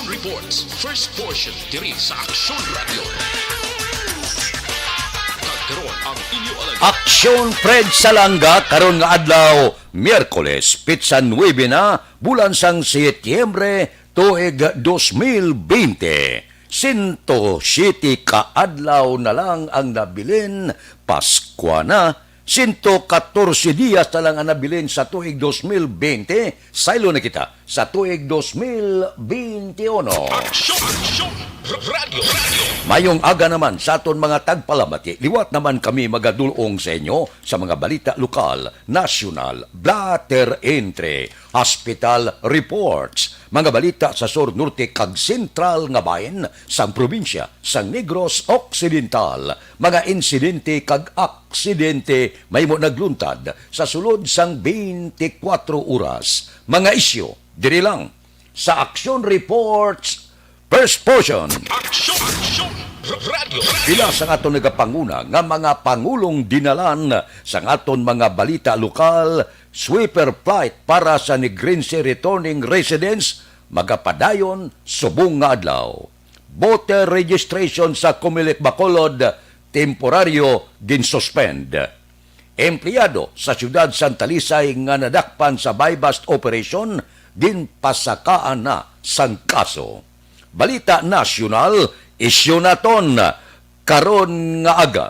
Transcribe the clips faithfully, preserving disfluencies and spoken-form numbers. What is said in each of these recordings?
Reports, first portion, diri sa Aksyon Radio. Kag karon ang inyo alagad. Aksyon Fred Salanga karon nga adlaw, Miyerkules, petsa nuebe na, bulan sang Setyembre, tuig dos mil bente. Sento siyete ka adlaw na lang ang nabilin, Paskwa na. Sento katorse diyas na lang ang nabilin sa tuig dos mil bente. Saylo na kita sa tuig dos mil bente uno. Aksyon! Aksyon! R-, Radyo! Radyo! Mayong aga naman sa aton mga tagpalamati. Liwat naman kami magadulong sa inyo sa mga balita lokal, nasyonal, blatter entry, hospital reports, mga balita sa sur, norte, kag sentral nga bahin sang probinsya sang Negros Occidental, mga insidente kag aksidente mahimo nagluntad sa sulod sang twenty-four oras, mga isyu diri lang sa Aksyon Reports First Portion. Aksyon! Aksyon! R-, Radyo! Pila sang aton nagapanguna nga mga pangulong dinalan sang aton mga balita lokal, sweeper flight para sa Negrense returning residents, magapadayon subong nga adlaw. Voter registration sa Comelec Bacolod, temporaryo ginsuspend. Empleyado sa siyudad sang Talisay nga nadakpan sa buy-bust operation, ginpasakaan na sang kaso. Balita nasyonal, isyu naton karon nga aga.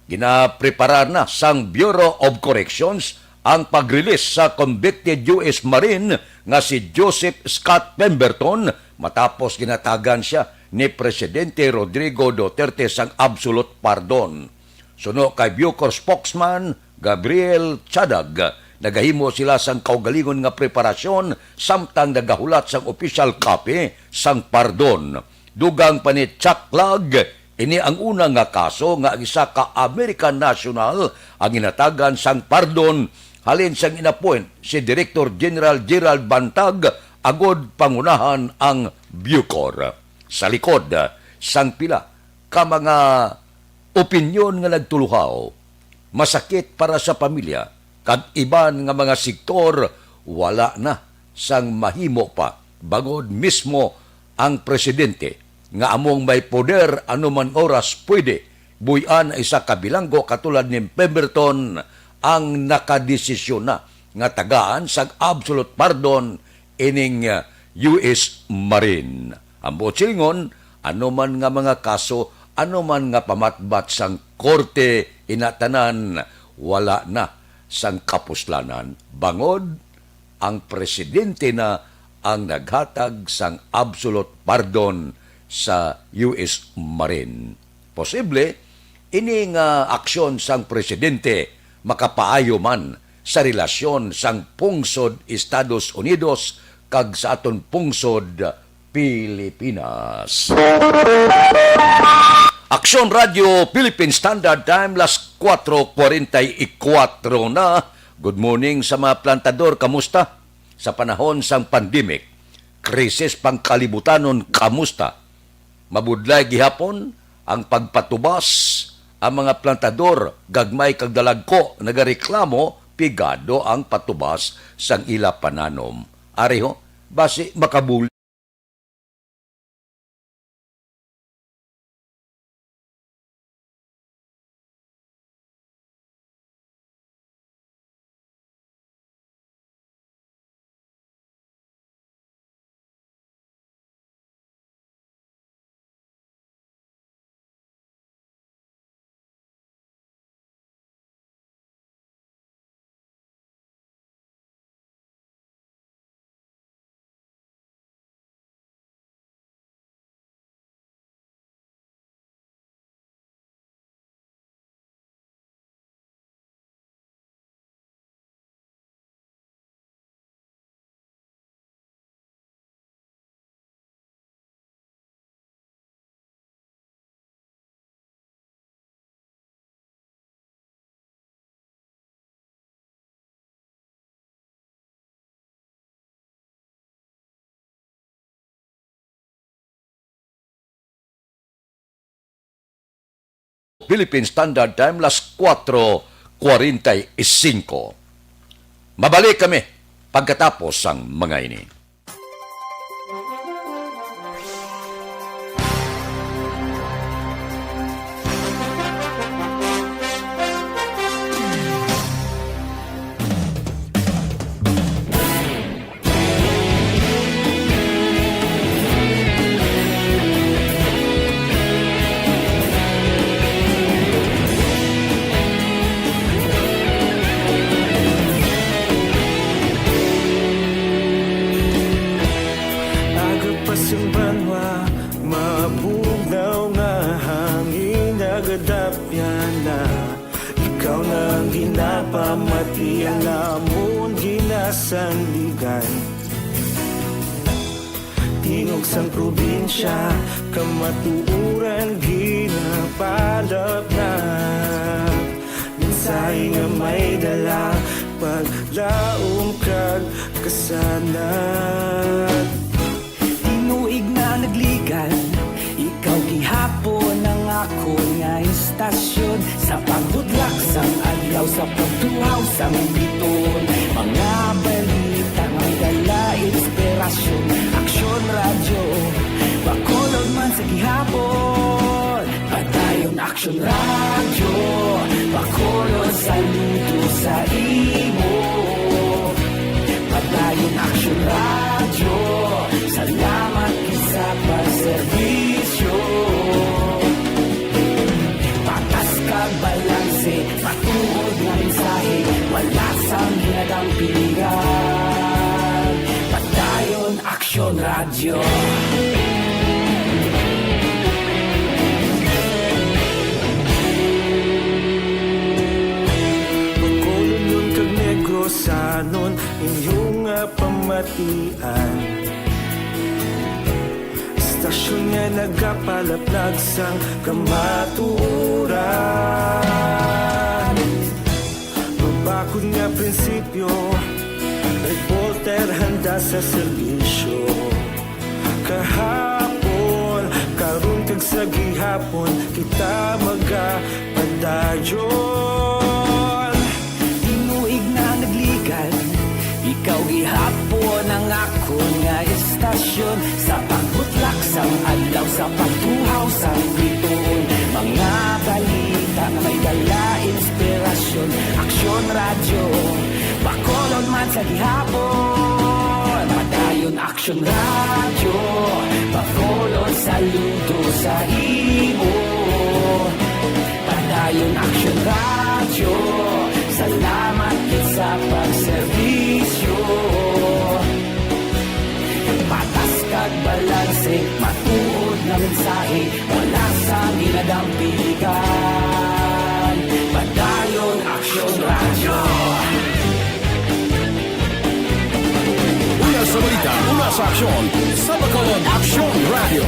Ginapreparar na sang Bureau of Corrections ang pag-release sa convicted U S Marine nga si Joseph Scott Pemberton matapos ginhatagan siya ni Presidente Rodrigo Duterte sang absolute pardon. Suno kay Bucor spokesman Gabriel Chadag, nagahimo sila sang kaugalingon nga preparasyon samtang nagahulat sang official copy sang pardon. Dugang pa ni Chuck Clogg, ini ang una nga kaso nga ang isa ka American national ang ginhatagan sang pardon halin sang inappoint si Director General Gerald Bantag agod pangunahan ang Bucor. Sa likod sang pila ka mga opinyon nga nagtuluhaw, masakit para sa pamilya, kag iban nga mga sektor wala na sang mahimo pa, bangod mismo ang presidente nga among may poder anuman oras pwede buy-an ang isa ka bilanggo katulad ni Pemberton ang nakadesisyon na nga tagaan sang absolute pardon ining, uh, U S Marine. Ang buot silingon, ano man nga mga kaso, ano man nga pamatbat sang korte, inatanan, wala na sang kapuslanan. Bangod, ang presidente na ang naghatag sang absolute pardon sa U S Marine. Posible, ini nga aksyon sang presidente makapaayo man sa relasyon sang pungsod Estados Unidos kag sa aton pungsod Pilipinas. Aksyon Radio Philippine Standard Time, las kuwatro kwarenta y kuwatro na. Good morning sa mga plantador. Kamusta? Sa panahon sang pandemic, krisis pangkalibutanon, kamusta? Mabudlay gihapon ang pagpatubas. Ang mga plantador, gagmay kag dalagko, nagareklamo, pigado ang patubas sang ila pananom. Ari ho, basi makabul- Philippine Standard Time, las kuwatro kwarenta y singko. Mabalik kami pagkatapos sang mga ini. Pasang banwa, mabugnaw nga hangin nagadapyan na. Ikaw na ang ginapamati, ang amon ginasandigan. Tingog sang probinsya, kamatuoran ginapalapnap. Mensahe nga may dala, paglaom kag kasanag. Tinuig na nagligan, ikaw gihapon ang akon nga istasyon. Sa pagbudlak sang adlaw, sa pagtuhaw sang biton, mga balita nga may dala inspirasyon. Aksyon Radyo, Bacolod man sa gihapon. Padayon Aksyon Radyo, Bacolod, saludo sa imo. Padayon Aksyon Radyo, salamat gid sa pagserbisyo. Patas kag balanse, matuod nga mensahe, wala sang ginadampigan. Padayon Aksyon Radyo. Bacolodnon kag Negrosanon, inyo nga pamatian. Istasyon nga nagapalaplag sang kamatuoran. Mabakod nga prinsipyo, reporter handa sa serbisyo. Kahapon, karon kag sa gihapon, kita magapadayon. Tinuig na nagligan, ikaw gihapon ang akon nga istasyon. Sa pagbutlak sang adlaw, sa pagtuhaw sang bituon, mga balita nga may dala inspirasyon. Aksyon Radyo, Bacolod man sa gihapon. Padayon Aksyon Radyo, Bacolod, saludo sa imo. Padayon Aksyon Radyo, salamat gid sa pagserbisyo. Patas kag balanse, matuod nga mensahe, wala sang ginadampigan. Padayon Aksyon Radyo. Una sa balita, una sa aksyon, sa Bacolod Aksyon Radyo.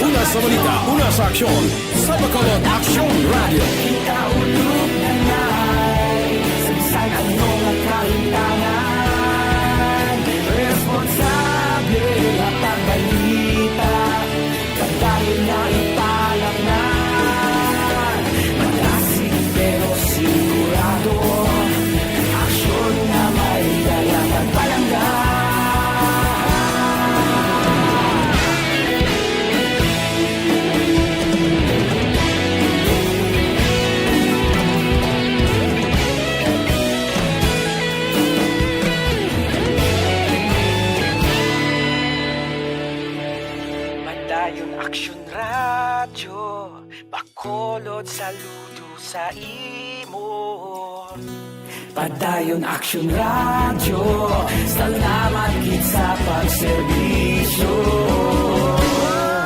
Una sa balita, una sa aksyon, sa Bacolod Aksyon Radyo. Kita ulog na nay, sa bisan ano nga kahintangan, responsable nga pagbalita. Padayon na ipalapnan, malasig pero sigurado. Aksyon nga may dala kag palangga. Padayon Aksyon Radyo, Bacolod, saludo sa imo. Padayon Aksyon Radyo, salamat gid sa pagserbisyo.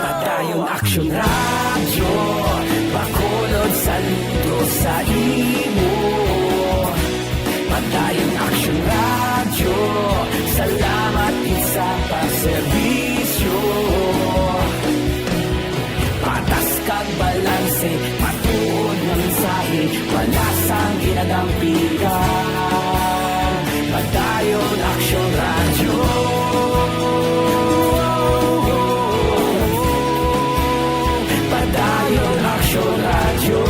Padayon Aksyon Radyo, Bacolod, saludo sa imo. Padayon Aksyon Radyo, salamat gid sa pagserbisyo. Patas kag balanse, matuod nga mensahe, wala sang ginadampigan. Padayon Aksyon Radyo. Padayon Aksyon Radyo.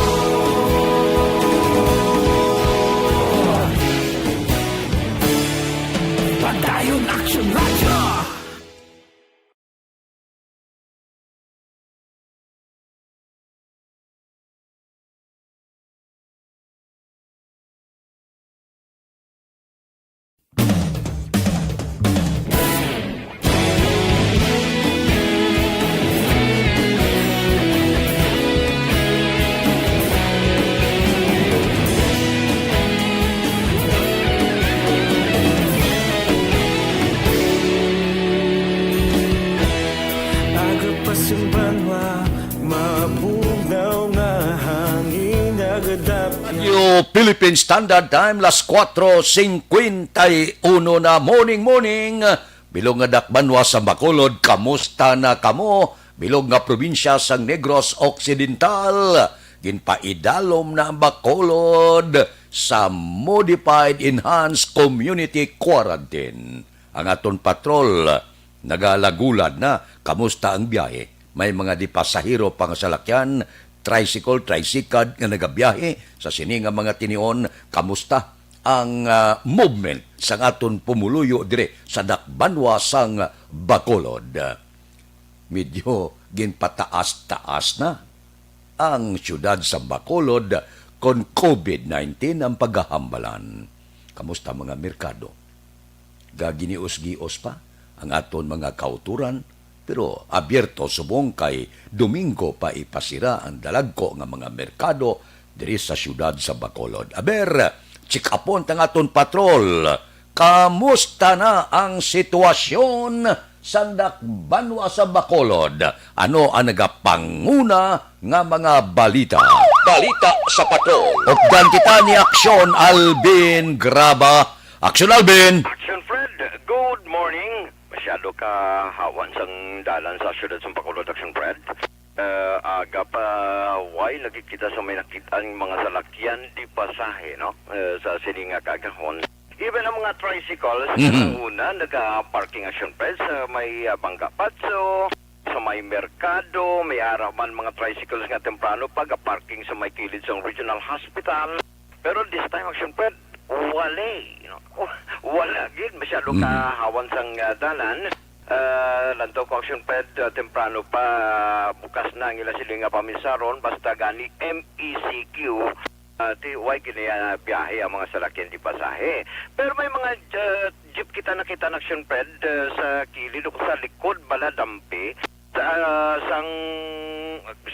Padayon Aksyon Radyo. Philippine Standard Time, las kuwatro singkwenta y uno na. Morning, morning. Bilog nga dakbanwa sa Bacolod, kamusta na kamo? Bilog nga probinsya sang Negros Occidental, ginpaidalom na ang Bacolod sa modified enhanced community quarantine. Ang aton patrol nagalagulad na. Kamusta ang biyahe? May mga di pasahero pa nga salakyan, tricycle, tricycad nga nagabiyahe sa sini nga mga tinion. Kamusta ang, ah, movement sang aton pumuluyo dire sa dakbanwa sang Bacolod? Medyo ginpataas-taas na ang siyudad sa Bacolod kon covid nineteen ang pagahambalan. Kamusta mga merkado? Gaginios-gios pa ang aton mga kauturan, pero abierto subong kay Domingo pa ipasira ang dalagko nga mga merkado diri sa siyudad sa Bacolod. Aber, check upon ta ang aton patrol. Kamusta na ang sitwasyon sang dakbanwa sa Bacolod? Ano ang nagapanguna nga mga balita? Balita sa patrol. Updan kita ni Aksyon Alvin Graba. Aksyon Alvin! Action Fred, good morning. Masyado ka hawan sang dalan sa siyudad sang Bacolod, Action Fred. Eh, aga pa, way lagi kita sa may nakit-an mga salakyan di pasahe, no? Eh, sa sini nga kaagahon. Even ang mga tricycles, Mhm. ang una, naga-parking, Action Fred, sa may, ah, Bangga Patso, sa may merkado, may ara man mga tricycles nga temprano pa ga-parking sa may kilid sang Regional Hospital. Pero this time, Action Fred, wala, you know. Wala gid, masyado Mhm. ka hawan sang, ah, dalan. Ah, lantaw ko, Action Fred, ah, temprano pa, bukas na ang ila sila nga pamisaron, basta gani M E C Q, ah, ti, way gini, ah, biyahe ang mga salakyan di pasahe. Pero may mga, ah, jeep kita nakita na, Action Fred, ah, sa kilid o sa likod bala dampi, sa, ah, sang,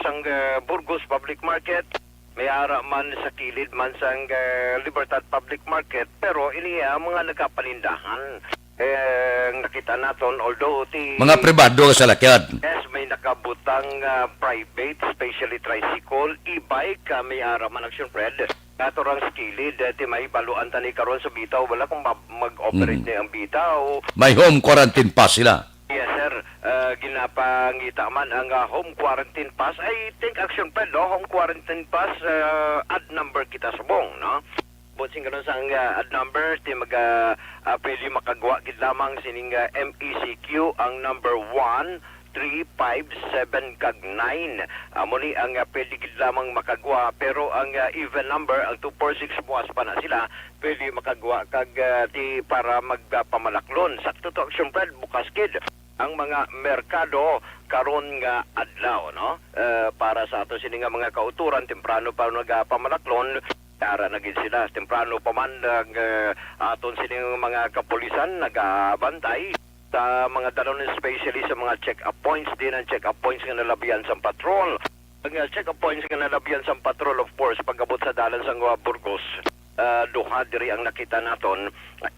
sang, ah, Burgos Public Market, may ara man sa kilid man sang, ah, Libertad Public Market, pero ini ang mga nagapanindahan. Eh, ang nakita naton, although ti Mga pribado nga salakyan. Yes, may nakabutang, ah, private, especially tricycle, e-bike, ah, may ara man, Action Fred. Ato rang sa kilid, eh, ti may baluan tani karon sa bitaw, wala kung ma-, mag-operate Mhm. na ang bitaw. May home quarantine pass sila. Yes, sir. Ah, ginapangita man ang, ah, home quarantine pass. I think, Action Fred, no? Home quarantine pass, ah, odd number kita subong, no? But sing karon sang, ah, odd number, ti maga, ah, pwede makagwa gid lamang sining, ah, M E C Q ang number one, three, five, seven, kag nine. Amo ni ang, ah, pwede gid lamang makagwa, pero ang, ah, even number, ang two four six, buas pa na sila, pwede makagwa kag, ah, ti para magpamalaklon. Sakto to, Action Fred, bukas gid ang mga merkado karon nga adlaw, no? Eh, para sa ato sini nga mga kauturan, temprano pa nagapamalaklon, ara na gid sila. Temprano pa man, nag, eh, aton sini nga mga kapulisan nagabantay sa mga dalan, especially sa mga check-up points, din ang check-up points nga nalabihan sang patrol. Ang, uh, check-up points nga nalabihan sang patrol, of course, pag-abot sa dalan sang, uh, Burgos, uh, duha diri ang nakita naton.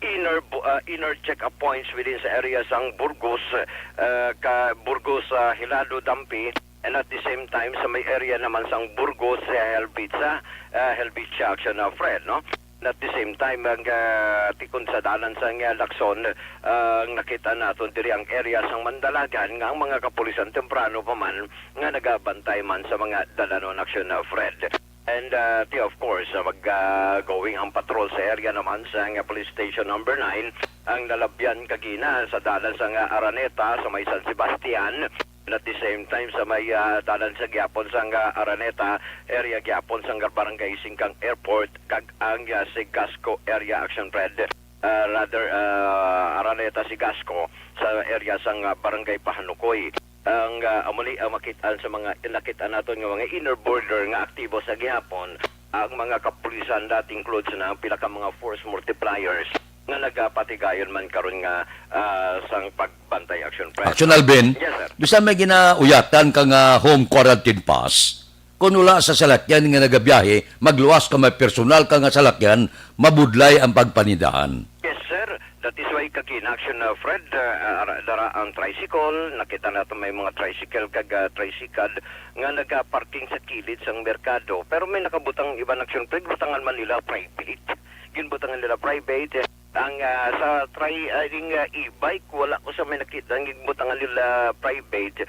Inner bu-, uh, inner check-up points within sa area sang Burgos, uh, ka Burgos, uh, Hilado, Dampi, and at the same time sa may area naman sang Burgos, uh, Helvetia, uh, Helvetia, Action, uh, Fred, no? At the same time, ang, ah, tikon sa dalan sang, ah, Lacson, ah, ang nakita naton diri ang area sang Mandalagan nga ang mga kapulisan temprano pa man nga nagabantay man sa mga dalanon, Action, ah, Fred. And, ah, ti, of course, ah, mag, ah, going ang patrol sa area naman sang, ah, Police Station Number Nine, ang nalabyan kagina sa dalan sang, ah, Araneta sa may San Sebastian. And at the same time, sa may, ah, dalan sa gihapon sang, ah, Araneta area gihapon sang Barangay Singkang Airport kag ang, ah, Sigasco area, Action Fred. Ah, rather, ah, Araneta, Sigasco sa area sang, ah, Barangay Pahanukoy. Ang, ah, amo ni ang makit-an sa mga nakit-an naton nga mga inner border nga aktibo sa gihapon ang mga kapulisan, that includes na ang pila ka mga force multipliers nga nagapatigayon man karon nga, ah, sang pagbantay, Action Fred. Action Alvin, Yes, sir. Bisan may ginauyatan ka nga home quarantine pass, kung wala sa salakyan nga nagabiyahe, magluwas ka may personal ka nga salakyan, mabudlay ang pagpanindahan. Yes, sir. That is why kag in action, uh, Fred, uh, ara-, dara ang tricycle. Nakita nato may mga tricycle kag, uh, tricycad nga nagaparking sa kilid sang merkado. Pero may nakabutang iban action, Fred, butangan man nila private. Ginbutangan nila private. Ang, uh, sa tri-, uh, yung, uh, e-bike, wala ko sa may nakita ang ginbutangan nila private.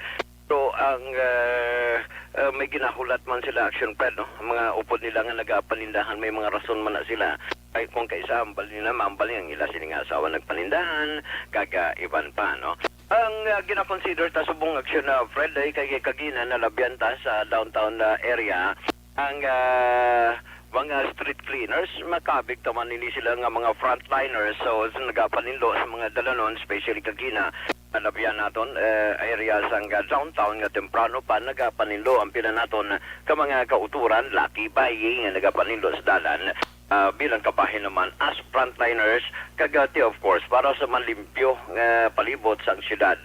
So, ang, uh, uh, may ginahulat man sila action, Fred, no? Ang mga upod nila nga nagapanindahan, may mga rason man na sila. Ay, kung kaisa, ambal nila, maambal ang ila sini nga asawa nagpanindahan, kag, ah, iban pa, no? Ang, ah, gina-consider ta subong action na, Fred, ay kay kagina nalabyan ta sa downtown, ah, area, ang, ah, mga street cleaners, makabig taman nini sila nga mga frontliners, so, sa nagapaninlo sa mga dalanon, especially kagina, nalabyan naton, eh, area sang, ah, downtown nga temprano pa nagapaninlo ang pila naton ka mga kauturan, laki bayi nga nagapaninlo sa dalan. Ah, bilang kabahin naman as frontliners, kag, ah, ti, of course, para sa malimpyo nga palibot sang siyudad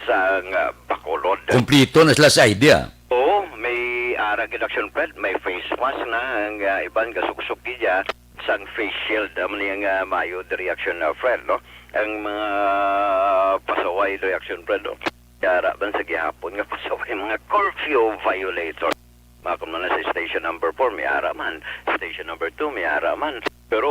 sang, ah, Bacolod. Kumplito na sila sa idea. Oo, may ara gid action, Fred, may face mask na, ang, ah, iban gasuksok gid ya sang face shield. Amo ni ang, ah, maayo di reaction na, Fred, no? Ang mga pasaway reaction, Fred, no? Yara man sa gihapon nga pasaway, mga curfew violator. Makon man na sa station number four, may ara man. Station number two, may ara man. Pero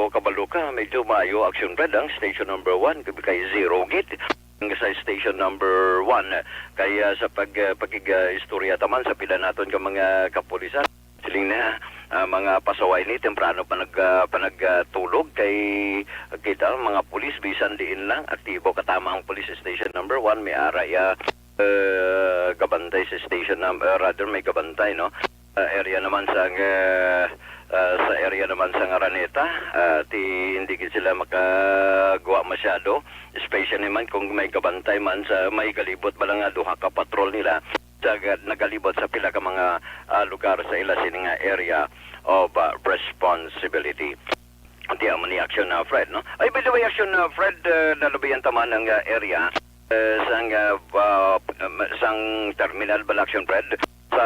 kabalo ka, medyo maayo action, Fred, ang station number one, kay zero gid. Ang sa station number one, kaya sa pag, uh, pag-istorya taman sa pila naton ka mga kapulisan, siling na, ah, mga pasaway ni, temprano pa nag, ah, pa nag, ah, tulog kay kita, mga pulis, bisan diin lang, aktibo katama ang police station number one, may ara ya, eh, gabantay sa station number, rather, may gabantay, no? Ah, area naman sa, eh, ah, sa area naman sa Araneta, ah, ti, hindi gid sila makagwa masyado, especially man kung may gabantay man sa may galibot ba lang nga duha ka patrol nila sa ga-, nagalibot sa pila ka mga, ah, lugar sa ila sini nga area of, ah, responsibility. Di amo ni action na, Fred, no? Ay, by the way, action na, Fred, uh, nalubihan taman ang, uh, area, uh, sang, uh, uh, um, sang terminal bala action, Fred, sa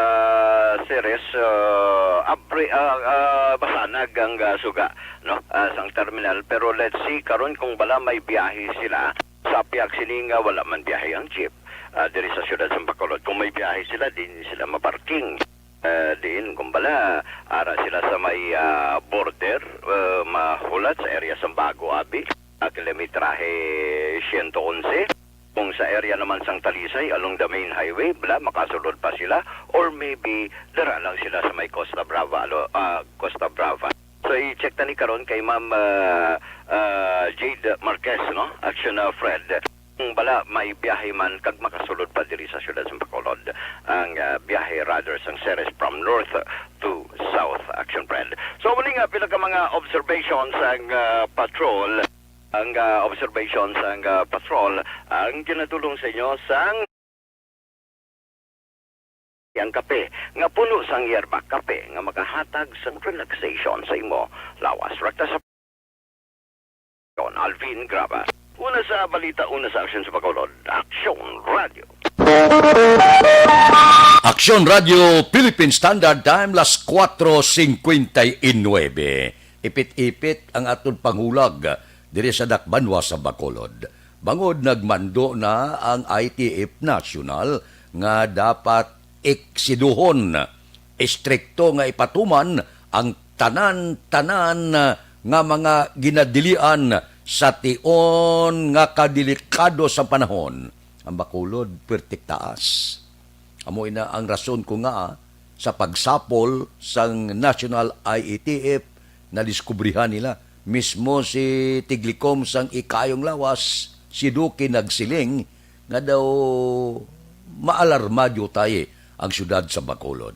Ceres, uh, abri-, uh, uh, basanag ang, uh, suga, no? Uh, sang terminal. Pero let's see karon kung bala may biyahe sila. Sa pihak sini nga wala man biyahe ang jeep, uh, diri sa siyudad sa Bacolod. Kung may biyahe sila, din sila maparking. Eh, diin, kumbala, ara sila sa may, ah, border, eh, mahulat sa area sang Bago, abi, ah, kilometrahe siyento onse. Kung sa area naman sang Talisay, along the main highway, bala, makasulod pa sila, or maybe, dara lang sila sa may Costa Brava, alo-, ah, Costa Brava. So, i-check ta ni karon kay Ma'am, ah, ah, Jade Marquez, no? Action, ah, Fred. Kung bala may biyahe man kag makasulod pa diri sa siyudad sa Bacolod, ang, ah, biyahe rather sang Ceres from north to south, action, Fred. So, muli nga, pila ka mga observations ang, ah, patrol, ang, ah, observations ang, ah, patrol, ang ginadulong sa inyo sang ang kape nga puno sang yerba kape nga makahatag sang relaxation sa imo lawas. Rakta sa Alvin Graba. Una sa balita, una sa aksyon sa Bacolod. Aksyon Radio. Aksyon Radio, Philippine Standard Time, las cuatro cincuenta y nueve. Ipit-ipit ang aton pangulag diri sa dakbanwa sa Bacolod. Bangod nagmando na ang I T F National nga dapat eksiduhon, estrikto nga ipatuman ang tanan-tanan nga mga ginadilian sa tion nga kadelikado sa panahon. Ang Bacolod, pertik taas. Amo ina ang rason ko nga sa pagsapol sang National I E T F, nadiskubrihan nila mismo si tiglikom sang ikayong lawas, si Duque, nagsiling nga daw maalarma diutay ang siyudad sa Bacolod.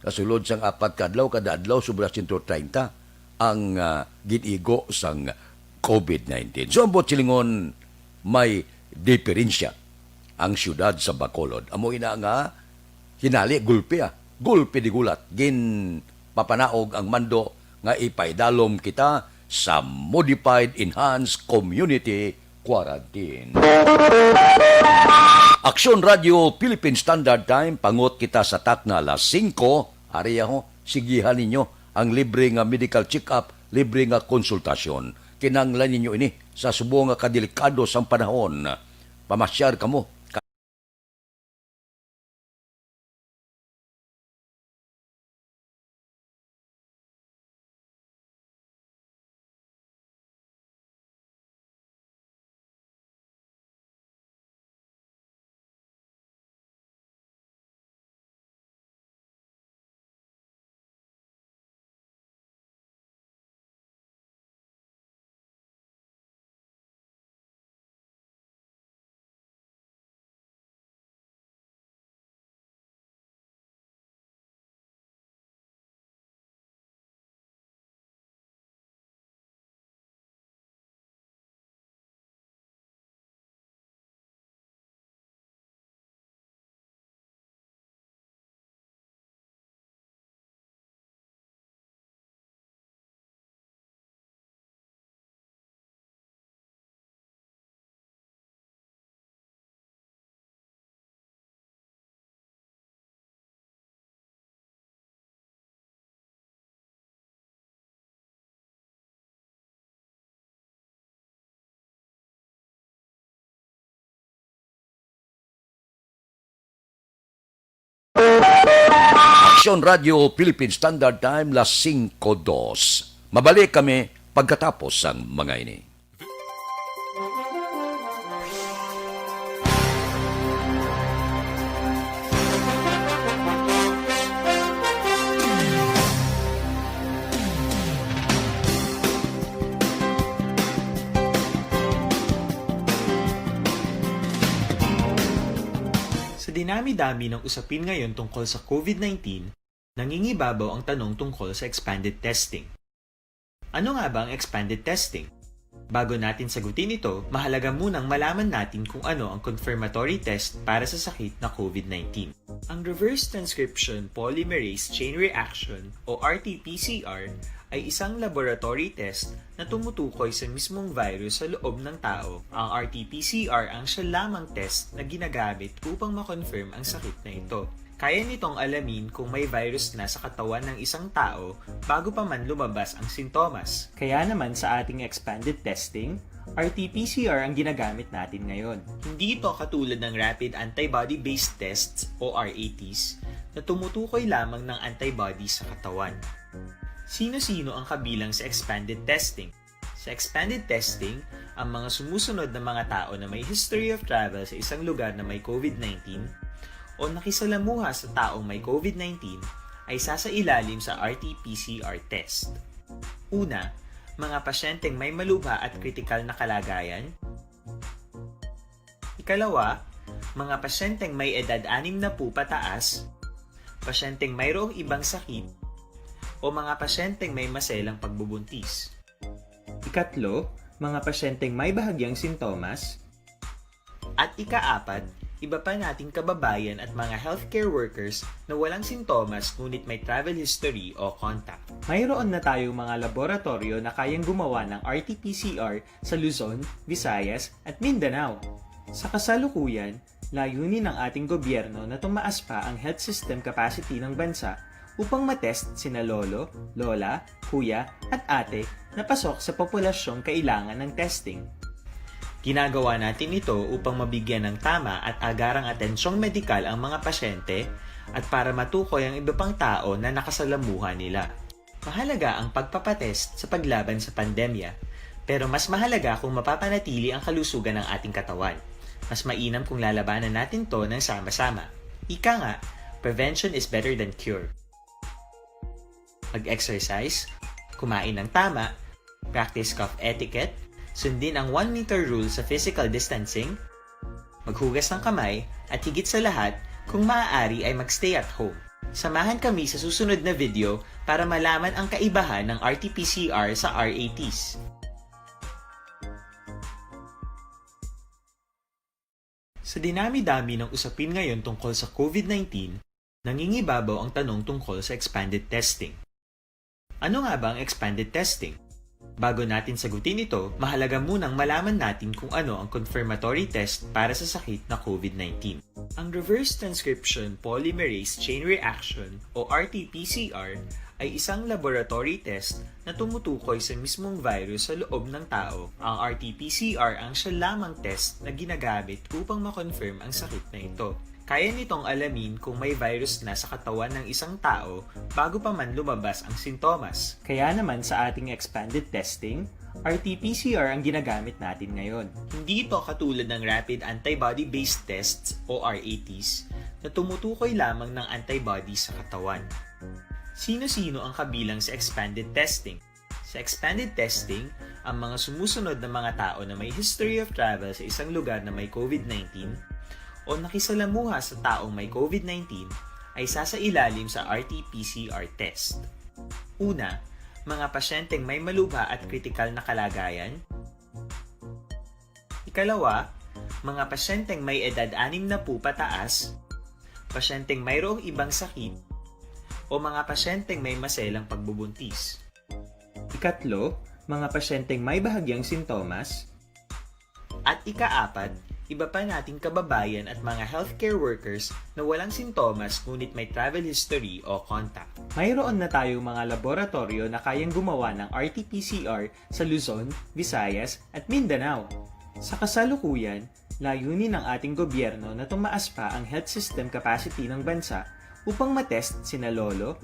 Kasulod sang apat ka adlaw, kada adlaw sobra sento treinta ang, ah, gin-igo sang COVID nineteen. So, ang buot silingon, may diferensya ang siyudad sa Bacolod. Amo ina nga hinali, gulpi, ah. Gulpi di gulat. Ginpapanaog ang mando nga ipaidalom kita sa modified enhanced community quarantine. Aksyon Radio Philippine Standard Time, pangot kita sa takna alas singko. Ari ho, sigihan ninyo ang libre nga medical check-up, libre nga konsultasyon. Kinahanglan ninyo ini Sa subong nga kadelikado sang panahon, pamasyar kamo. Aksyon Radio Philippine Standard Time, las singko dos. Mabalik kami pagkatapos sang mga ini. Sa dinami-dami ng usapin ngayon tungkol sa COVID nineteen, nangingibabaw ang tanong tungkol sa expanded testing. Ano nga ba ang expanded testing? Bago natin sagutin ito, mahalaga munang malaman natin kung ano ang confirmatory test para sa sakit na COVID nineteen. Ang reverse transcription polymerase chain reaction o R T P C R ay isang laboratory test na tumutukoy sa mismong virus sa loob ng tao. Ang R T P C R ang siya lamang test na ginagamit upang ma-confirm ang sakit na ito. Kaya nitong alamin kung may virus na sa katawan ng isang tao bago pa man lumabas ang sintomas. Kaya naman sa ating expanded testing, R T P C R ang ginagamit natin ngayon. Hindi ito katulad ng rapid antibody-based tests o R A Ts na tumutukoy lamang ng antibody sa katawan. Sino-sino ang kabilang sa expanded testing? Sa expanded testing, ang mga sumusunod na mga tao na may history of travel sa isang lugar na may COVID nineteen o nakisalamuha sa taong may COVID nineteen ay sasailalim sa R T P C R test. Una, mga pasyenteng may malubha at kritikal na kalagayan. Ikalawa, mga pasyenteng may edad anim na po pataas, pasyenteng mayroong ibang sakit, o mga pasyenteng may maselang pagbubuntis. Ikatlo, mga pasyenteng may bahagyang sintomas. At ikaapat, iba pa nating kababayan at mga healthcare workers na walang sintomas ngunit may travel history o contact. Mayroon na tayong mga laboratoryo na kayang gumawa ng R T P C R sa Luzon, Visayas, at Mindanao. Sa kasalukuyan, layunin ng ating gobyerno na tumaas pa ang health system capacity ng bansa upang matest sina lolo, lola, kuya, at ate na pasok sa populasyong kailangan ng testing. Ginagawa natin ito upang mabigyan ng tama at agarang atensyong medikal ang mga pasyente at para matukoy ang iba pang tao na nakasalamuha nila. Mahalaga ang pagpapatest sa paglaban sa pandemya, pero mas mahalaga kung mapapanatili ang kalusugan ng ating katawan. Mas mainam kung lalabanan natin 'to ng sama-sama. Ika nga, prevention is better than cure. Mag-exercise, kumain ng tama, practice cough etiquette, sundin ang one meter rule sa physical distancing, maghugas ng kamay, at higit sa lahat, kung maaari ay mag-stay at home. Samahan kami sa susunod na video para malaman ang kaibahan ng R T P C R sa R A Ts. Sa dinami-dami ng usapin ngayon tungkol sa COVID nineteen, nangingibabaw ang tanong tungkol sa expanded testing. Ano nga ba ang expanded testing? Bago natin sagutin ito, mahalaga munang malaman natin kung ano ang confirmatory test para sa sakit na COVID nineteen. Ang reverse transcription polymerase chain reaction o R T P C R ay isang laboratory test na tumutukoy sa mismong virus sa loob ng tao. Ang R T P C R ang siya lamang test na ginagamit upang ma-confirm ang sakit na ito. Kaya nitong alamin kung may virus na sa katawan ng isang tao bago pa man lumabas ang sintomas. Kaya naman sa ating expanded testing, R T P C R ang ginagamit natin ngayon. Hindi ito katulad ng rapid antibody-based tests o R A Ts na tumutukoy lamang ng antibody sa katawan. Sino-sino ang kabilang sa expanded testing? Sa expanded testing, ang mga sumusunod na mga tao na may history of travel sa isang lugar na may COVID nineteen o nakisalamuha sa taong may COVID nineteen ay sasailalim sa R T P C R test. Una, mga pasyenteng may malubha at kritikal na kalagayan. Ikalawa, mga pasyenteng may edad anim na po pataas, pasyenteng mayroong ibang sakit, o mga pasyenteng may maselang pagbubuntis. Ikatlo, mga pasyenteng may bahagyang sintomas. At ikaapat, iba pa nating kababayan at mga healthcare workers na walang sintomas ngunit may travel history o contact. Mayroon na tayong mga laboratoryo na kayang gumawa ng R T P C R sa Luzon, Visayas, at Mindanao. Sa kasalukuyan, layunin ng ating gobyerno na tumaas pa ang health system capacity ng bansa upang matest sina lolo,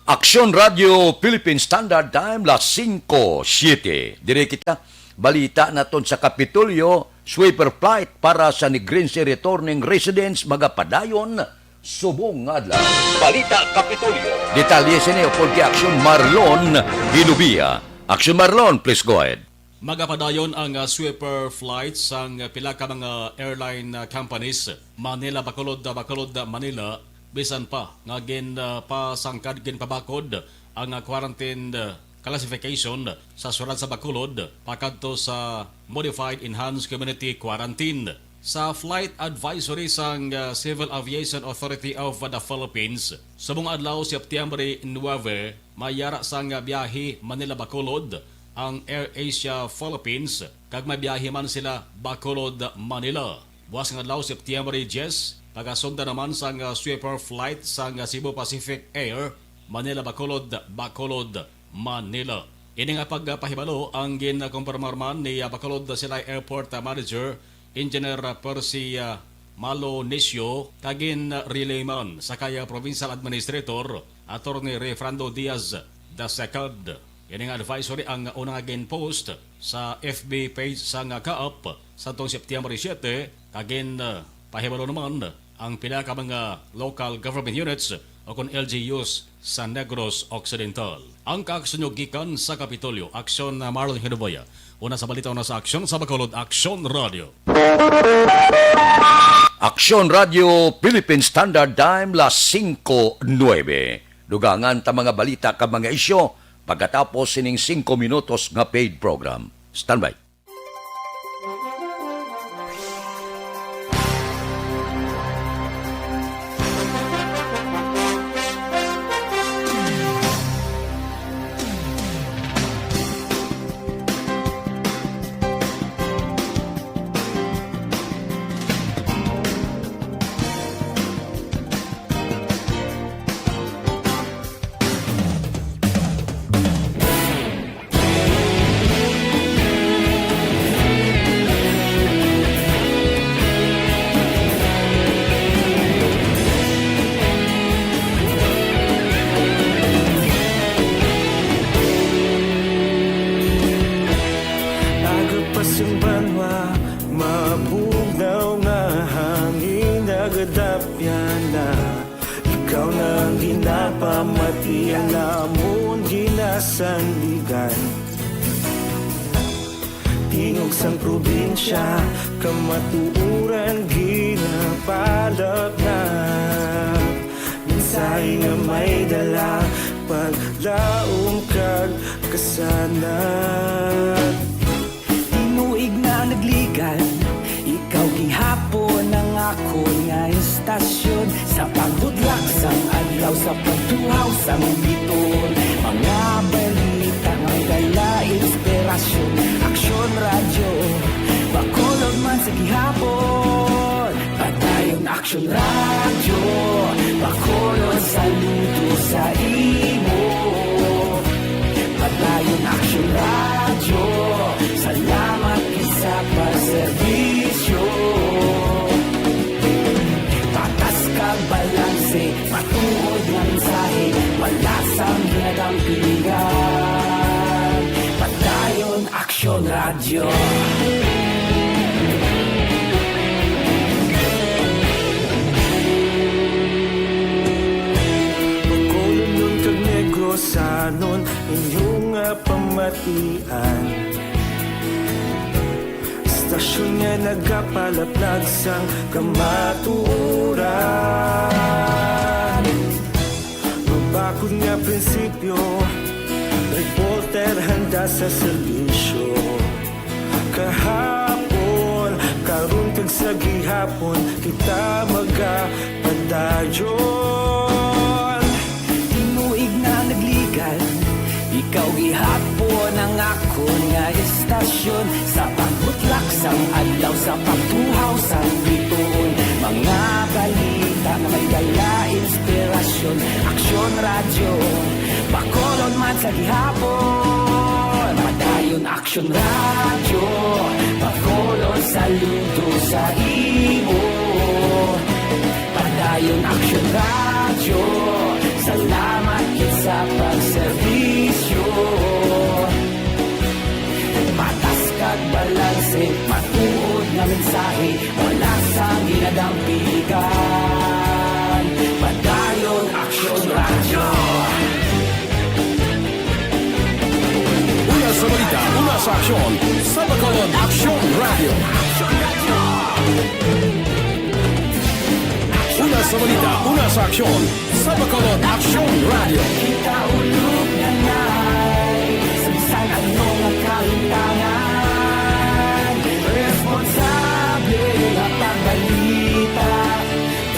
Aksyon Radio Philippine Standard Time, las singko siete. Diri kita, balita naton sa Kapitolyo, sweeper flight para sa Negrense returning residents magapadayon subong nga adlaw. Balita Kapitolyo. Detalye sini upod kay Aksyon Marlon Hilubia. Aksyon Marlon, please go ahead. Magapadayon ang, ah, sweeper flight sang pila ka mga airline, ah, companies, Manila Bacolod, ah, Bacolod, ah, Manila, bisan pa nga gin, ah, pasangkad, ginpabakod ang, ah, quarantine, ah, classification sa syudad sa Bacolod pakadto sa modified enhanced community quarantine. Sa flight advisory sang, ah, Civil Aviation Authority of the Philippines, subong adlaw, Septyembre nuebe, may yara sang, ah, biyahe Manila-Bacolod ang AirAsia Philippines, kag may biyahe man sila Bacolod-Manila. Buas nga adlaw, Septyembre diyes, pagasundan naman sang, ah, sweeper flight sang, ah, Cebu Pacific Air, Manila-Bacolod, Bacolod, Manila. Ini nga pagpahibalo ang ginkumpirmar man ni, ah, Bacolod Silay Airport, ah, Manager Engineer, ah, Percy, ah, Malo Nisio, kag gin-relay man sa kay, ah, Provincial Administrator Attorney Refrando Diaz the second. Ini nga advisory ang una nga gin-post sa F B page sang, ah, CAAP sadtong Septyembre siete, kag gin, ah, pahibalo naman ang pila ka mga local government units o kon L G Us sa Negros Occidental. Ang kaaksyon nyo gikan sa Kapitolyo, Aksyon, ah, Marlon Hinuboya. Una sa balita, una sa aksyon, sa Bacolod, Aksyon Radio. Aksyon Radio, Philippine Standard Time, las singko nuebe. Dugangan ta mga balita kag mga isyu pagkatapos sining singko minutos nga paid program. Standby. Aga pa sing banwa, mabugnaw nga hangin nagadapyan na. Ikaw na ang ginapamati, ang amon ginasandigan. Tingog sang probinsya, kamatuoran ginapalapnap. Mensahe nga may dala, paglaom kag kasanag. Tinuig na nagligan, ikaw gihapon ang akon nga istasyon. Sa pagbudlak sang adlaw, sa pagtuhaw sang biton, mga balita may dala inspirasyon. Aksyon Radyo, Bacolod man sa gihapon. Padayon Aksyon Radyo, Bacolod, saludo sa imo Bacolodnon kag Negrosanon, inyo nga pamatian. Istasyon nga nagapalaplag sang kamatuoran. Mabakod nga prinsipyo, reporter handa sa serbisyo. Kahapon, karon kag sa gihapon, kita magapadayon. Tinuig na nagligan, ikaw gihapon ang akon nga istasyon. Sa pagbutlak sang adlaw, sa pagtuhaw sang bituon, mga balita nga may dala inspirasyon. Aksyon Radyo, Bacolod man sa gihapon. Padayon Aksyon Radyo, Bacolod, saludo sa imo. Padayon Aksyon Radyo, salamat gid sa pagserbisyo. Patas kag balanse, matuod nga mensahe, wala sang ginadampigan. Padayon Aksyon Radyo. Una sa balita, una sa aksyon, sa Bacolod Aksyon Radyo. Una sa balita, una sa aksyon, sa Bacolod Aksyon Radyo. Kita ulog na nay, sa bisan ano nga kahintangan, responsable nga pagbalita.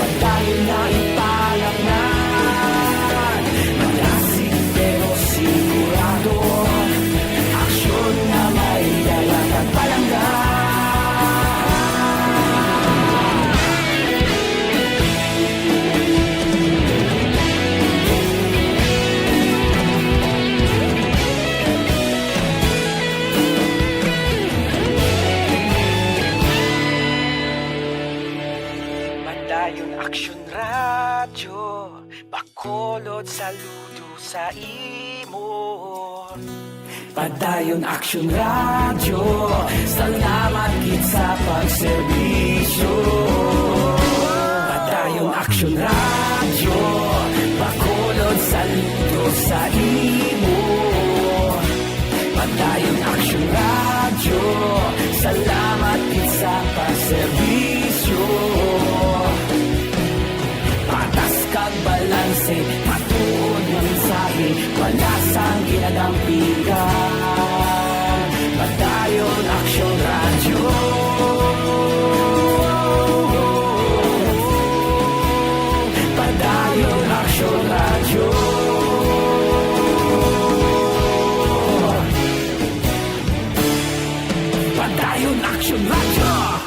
Padayon na ipalaknag. Malasig pero sigurado. Aksyon nga may dala kag palangga. Padayon Aksyon Radyo, Bacolod, saludo sa imo. Padayon Aksyon Radyo, salamat gid sa pagserbisyo. Padayon Aksyon Radyo, Bacolod, saludo sa imo. Padayon Aksyon Radyo, salamat gid sa pagserbisyo. Patas kag balanse, matuod nga mensahe, wala sang ginadampigan. Padayon Aksyon Radyo. Padayon Aksyon Radyo. Padayon Aksyon Radyo.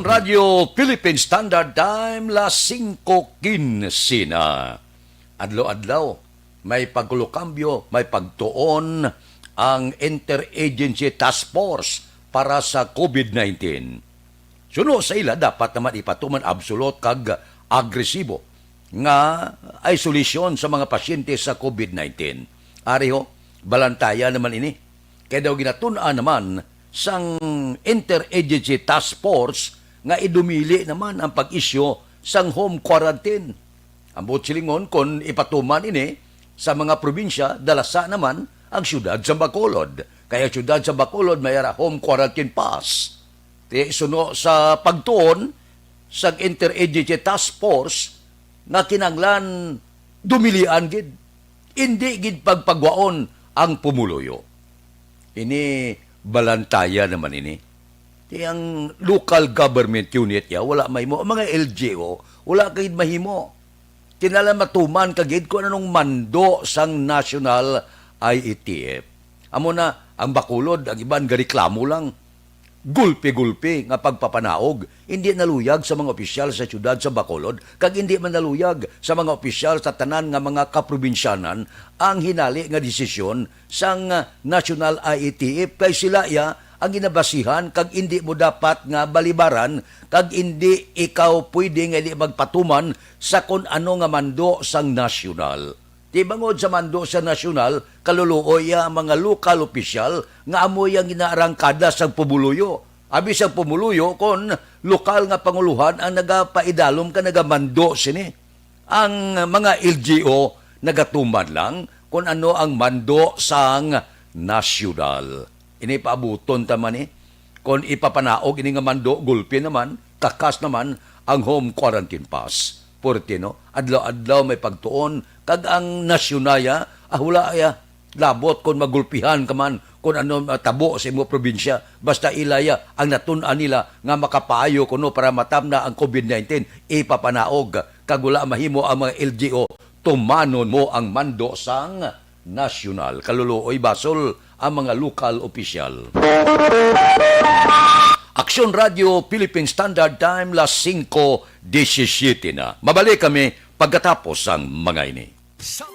Radyo Philippine Standard Time, las singko quince na. Adlaw-adlaw, may pagkulokambyo, may pagtuon ang Interagency Task Force para sa COVID nineteen. Suno sa ila, dapat naman ipatuman absolute kag agresibo nga isolasyon sa mga pasyente sa COVID nineteen. Ari ho, balantaya naman ini. Kay daw ginatun-an naman sang Interagency Task Force nga idumili naman ang pag-isyu sang home quarantine. Ang buot silingon, kon ipatuman ini sa mga probinsya, dalasa naman ang siyudad sa Bacolod. Kay ang siyudad sa Bacolod may ara home quarantine pass. Ti suno sa pagtuon sang Interagency Task Force nga kinahanglan dumilian gid, indi gid pagpagwaon ang pumuluyo. Ini balantaya naman ini. Ti ang local government unit ya, wala mahimo. Ang mga L G U, wala gid mahimo. Kinahanglan matuman ka gid kung anong mando sang National I A T F. Amo na, ang Bacolod, ang iban gareklamo lang. gulpi-gulpi nga pagpapanaog, indi naluyag sa mga opisyal sa siyudad sa Bacolod, kag indi man naluyag sa mga opisyal sa tanan nga mga kaprobinsyanan ang hinali nga desisyon sang, ah, National I A T F, kay sila iya ang ginabasihan, kag indi mo dapat nga balibaran, kag indi ikaw pwede nga indi magpatuman sa kon ano nga mando sang nasyonal. Ti bangod sa mando sa nasyonal, kaluluoy iya ang mga lokal opisyal nga amo iya ang ginaarangkada sang pumuluyo. Abi sang pumuluyo kon lokal nga panguluhan ang nagapaidalom ka nagamando sini. Ang mga L G U nagatuman lang kon ano ang mando sang nasyonal. Ini paabuton ta man, eh. Kon ipapanaog ini nga mando, gulpi naman, kakas naman ang home quarantine pass. Purti, no? Adlaw-adlaw may pagtuon, kag ang nasyonal iya, ah, wala iya labot kon magulpihan ka man, kon ano matabo sa imo probinsya. Basta ila iya ang natun-an nila nga makapaayo kuno para matamna ang covid nineteen, ipapanaog, kag wala mahimo ang mga L G U, tumanon mo ang mando sang nasyonal. Kaluluoy basol ang mga lokal opisyal. Aksyon Radio Philippine Standard Time, las singko disisiyete na. Mabalik kami pagkatapos sang mga ini. Sa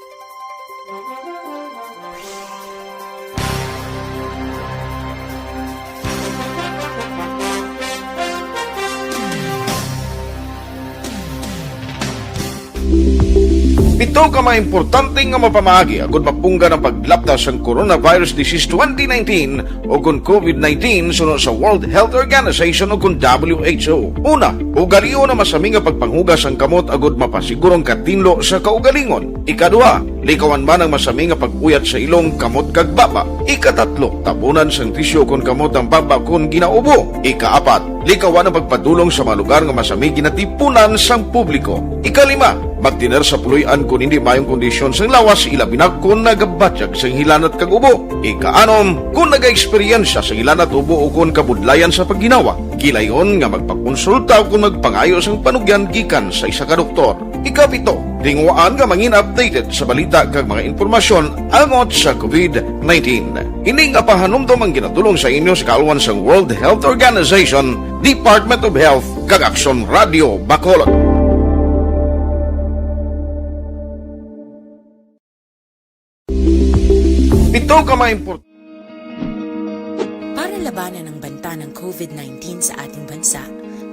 Pito ka mga importante nga mapamaagi agud mapunggan ang paglapta sang coronavirus disease twenty nineteen o kon covid nineteen suno sa World Health Organization o kon W H O. Una, ugalion ang masami nga pagpanghugas sang kamot agud mapasiguro ang katinlo sa kaugalingon. Ikaduha, likawan man ang masami nga pag-uyat sa ilong, kamot kag baba. Ikatatlo, tabunan sang tisyu kon kamot ang baba kon ginaubo. Ikaapat, likawan ang pagpadulong sa mga lugar nga masami ginatipunan sang publiko. Ikalima, magtener sa puloy-an kon indi maayong kondisyon sang lawas, ilabi na kon nagabatyag sang hilanat kag ubo. Ikaanom, kon nagaeksperyensya sang hilanat, ubo, o kon kabudlayan sa pagginawa, gilayon nga magpakonsulta o kon magpangayo sang panugyan gikan sa isa ka doktor. Ikapito, tinguhaan nga mangin updated sa balita kag mga impormasyon angot sa covid nineteen. Ini nga pahanumdom ang ginatulong sa inyo sa kaalwan sang World Health Organization, Department of Health, kag Aksyon Radio Bacolod. Pito ka mga import- Para labanan ang banta ng covid nineteen sa ating bansa,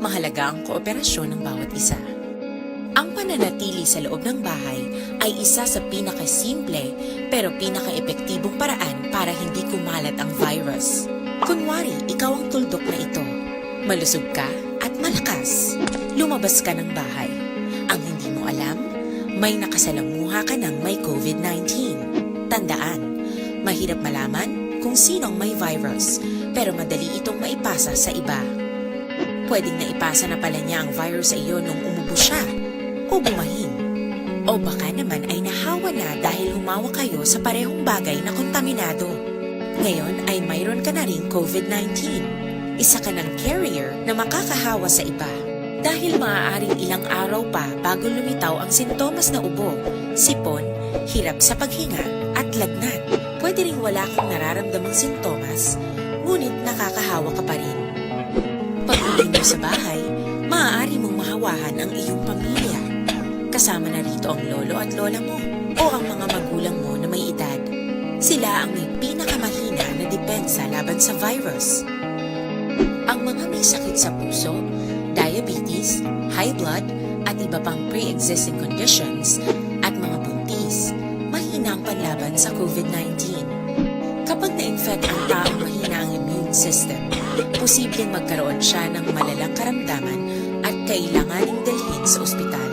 mahalaga ang kooperasyon ng bawat isa. Ang pananatili sa loob ng bahay ay isa sa pinakasimple pero pinakaepektibong paraan para hindi kumalat ang virus. Kunwari, ikaw ang tuldok na ito. Malusog ka at malakas. Lumabas ka ng bahay. Ang hindi mo alam, may nakasalamuha ka ng may covid nineteen. Tandaan, mahirap malaman kung sino ang may virus, pero madali itong maipasa sa iba. Pwedeng naipasa na pala niya ang virus sa iyo nung umubo siya o bumahin. O baka naman ay nahawa na dahil humawak kayo sa parehong bagay na kontaminado. Ngayon ay mayroon ka na ring covid nineteen. Isa ka ng carrier na makakahawa sa iba. Dahil maaaring ilang araw pa bago lumitaw ang sintomas na ubo, sipon, hirap sa paghinga, at lagnat. Pwede ring wala kang nararamdamang sintomas, ngunit nakakahawa ka pa rin. Pag-uwi mo sa bahay, maaari mong mahawahan ang iyong pamilya. Kasama na rito ang lolo at lola mo o ang mga magulang mo na may edad. Sila ang may pinakamahina na depensa laban sa virus. Ang mga may sakit sa puso, diabetes, high blood, at iba pang pre-existing conditions, at mga buntis, mahina ang panlaban sa covid nineteen. Kapag na-infect ang taong mahina ang immune system, posibleng magkaroon siya ng malalang karamdaman at kailanganing dalhin sa ospital.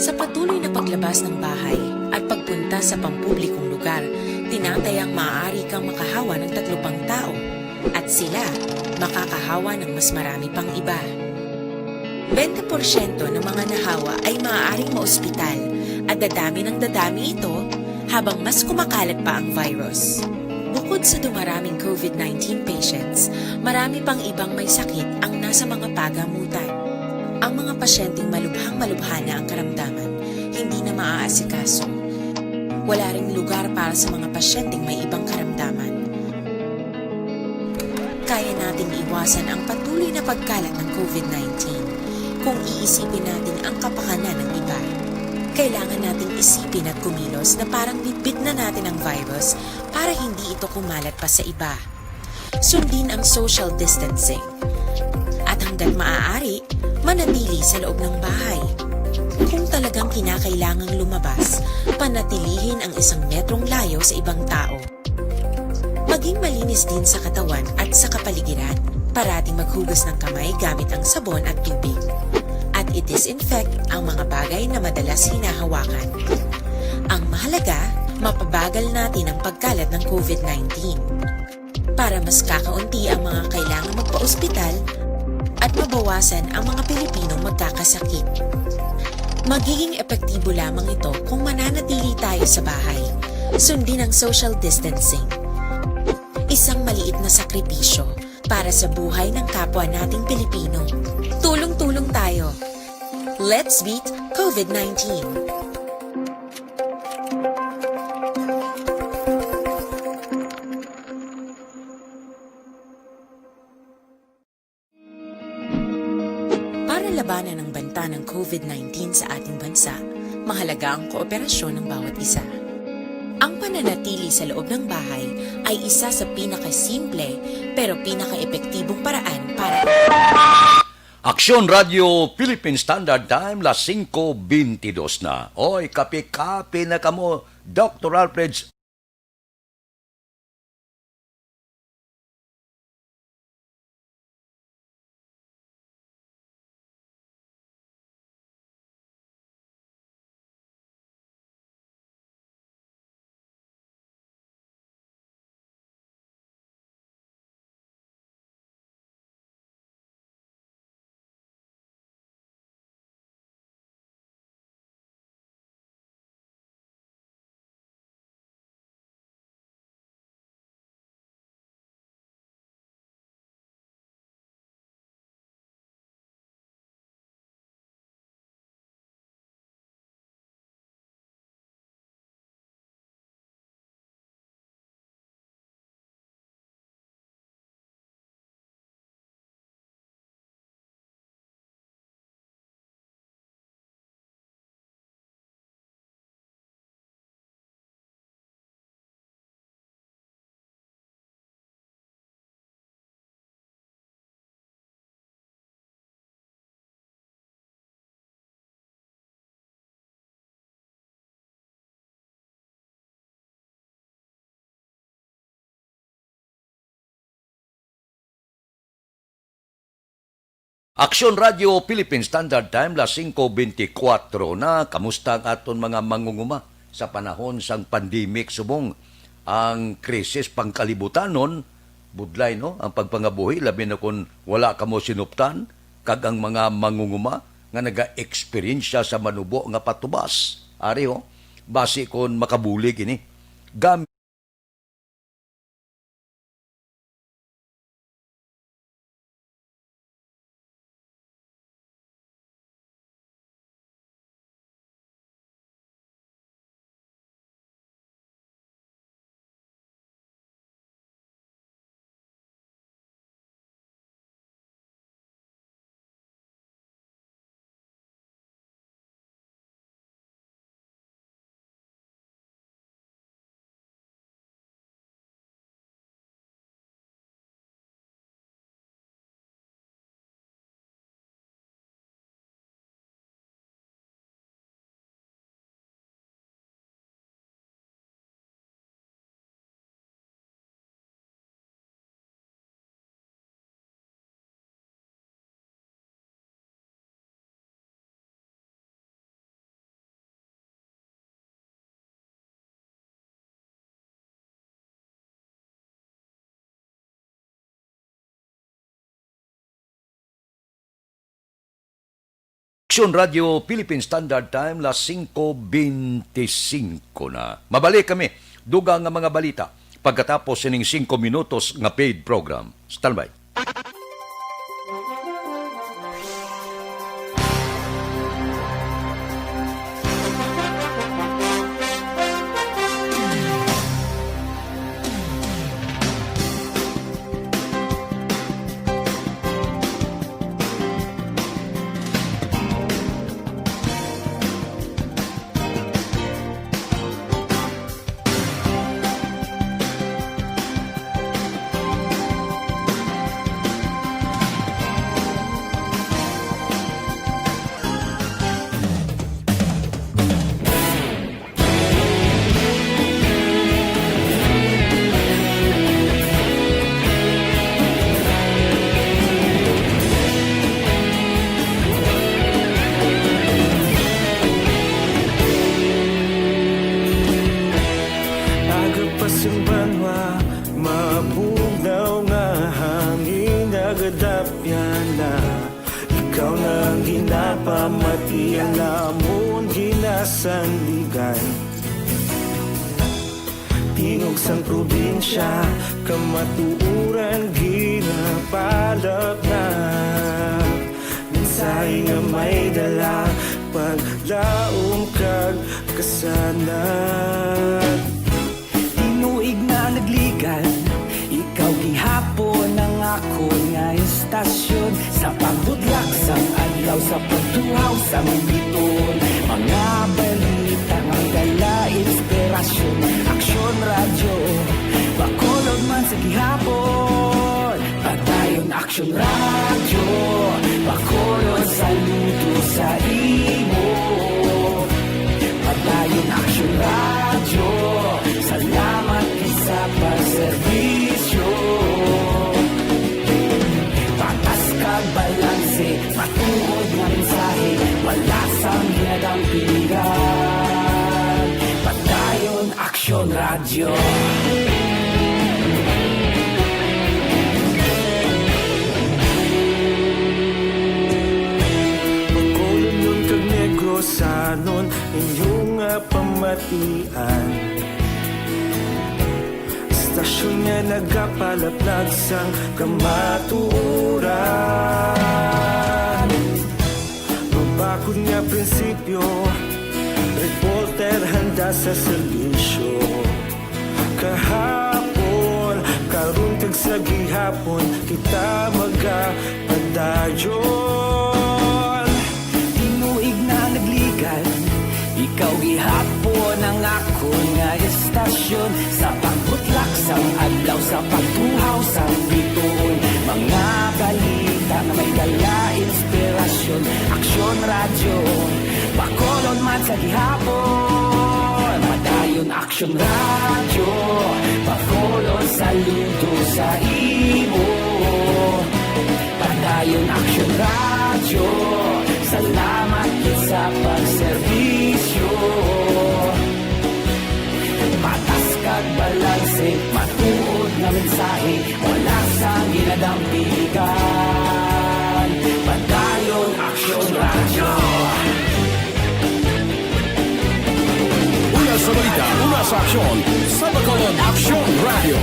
Sa patuloy na paglabas ng bahay at pagpunta sa pampublikong lugar, tinatayang maaari kang makahawa ng tatlo pang tao at sila makakahawa ng mas marami pang iba. Bente porsyento ng mga nahawa ay maaaring maospital at dadami ng dadami ito habang mas kumakalat pa ang virus. Bukod sa dumaraming covid nineteen patients, marami pang ibang may sakit ang nasa mga pagamutan. Ang mga pasyenteng malubhang malubha na ang karamdaman, hindi na maaasikaso. Wala ring lugar para sa mga pasyenteng may ibang karamdaman. Kaya nating iwasan ang patuloy na pagkalat ng covid nineteen kung iisipin natin ang kapakanan ng iba. Kailangan nating isipin at kumilos na parang bitbit na natin ang virus para hindi ito kumalat pa sa iba. Sundin ang social distancing. At hanggat maaari, manatili sa loob ng bahay. Kung talagang kinakailangang lumabas, panatilihin ang isang metrong layo sa ibang tao. Maging malinis din sa katawan at sa kapaligiran. Parating maghugas ng kamay gamit ang sabon at tubig. At i-disinfect ang mga bagay na madalas hinahawakan. Ang mahalaga, mapabagal natin ang pagkalat ng covid nineteen para mas kakaunti ang mga kailangang magpa-ospital at mabawasan ang mga Pilipinong magkakasakit. Magiging epektibo lamang ito kung mananatili tayo sa bahay. Sundin ang social distancing. Isang maliit na sakripisyo para sa buhay ng kapwa nating Pilipino. Tulong-tulong tayo. Let's beat covid nineteen. Para labanan ang banta ng covid nineteen sa ating bansa, mahalaga ang kooperasyon ng bawat isa. Ang pananatili sa loob ng bahay ay isa sa pinakasimple pero pinakaepektibong paraan para Aksyon Radio Philippine Standard Time, las singko bentidus na. Oy, kape-kape na kamo, Doktor Alfred. Aksyon Radio Philippine Standard Time, las singko bentikwatro na. Kamusta ang aton mga mangunguma sa panahon sang pandemic subong ang krisis pangkalibutanon? Budlay, no, ang pagpangabuhi, labi na kon wala kamo sinuptan, kag ang mga mangunguma nga naga-eksperyensya sa manubo nga patubas. Ari, ho, basi kon makabulig ini. Gam- Aksyon Radio Philippine Standard Time, las singko bentisinko na. Mabalik kami, dugang nga mga balita pagkatapos sining singko minutos nga paid program. Standby. Pamati ang amon ginasandigan. Tingog sang probinsya, kamatuoran ginapalapnap. Mensahe nga may dala, paglaom kag kasanag. Tinuig na nagligan, ikaw gihapon ang akon nga istasyon. Sa pagbutlak sang adlaw, sa pagtuhaw sang bituon, mga balita nga may dala inspirasyon. Aksyon Radyo, Bacolod man sa gihapon. Padayon Aksyon Radyo, Bacolod, saludo sa imo. Padayon Aksyon Radyo, salamat gid sa pagserbisyo. Patas kag balanse, matuod nga mensahe, wala sang ginadampigan. Padayon Aksyon Radyo. Bacolodnon kag Negrosanon, inyo nga pamatian. Istasyon nga nagapalaplag sang kamatuoran. Mabakod nga prinsipyo, reporter handa sa serbisyo. Kahapon, karon kag sa gihapon, kita magapadayon. Tinuig na nagligan, ikaw gihapon ang akon nga istasyon. Sa pagbutlak sang adlaw, sa pagtuhaw sang bituon, mga balita nga may dala inspirasyon. Aksyon Radyo, Bacolod man sa gihapon. Padayon Aksyon Radyo, Bacolod, saludo sa imo. Padayon Aksyon Radyo, salamat gid sa pagserbisyo. Patas kag balanse, matuod nga mensahe, wala sang ginadampigan. Padayon Aksyon Radyo. Una sa balita, una sa aksyon, sa Bacolod Aksyon Radyo.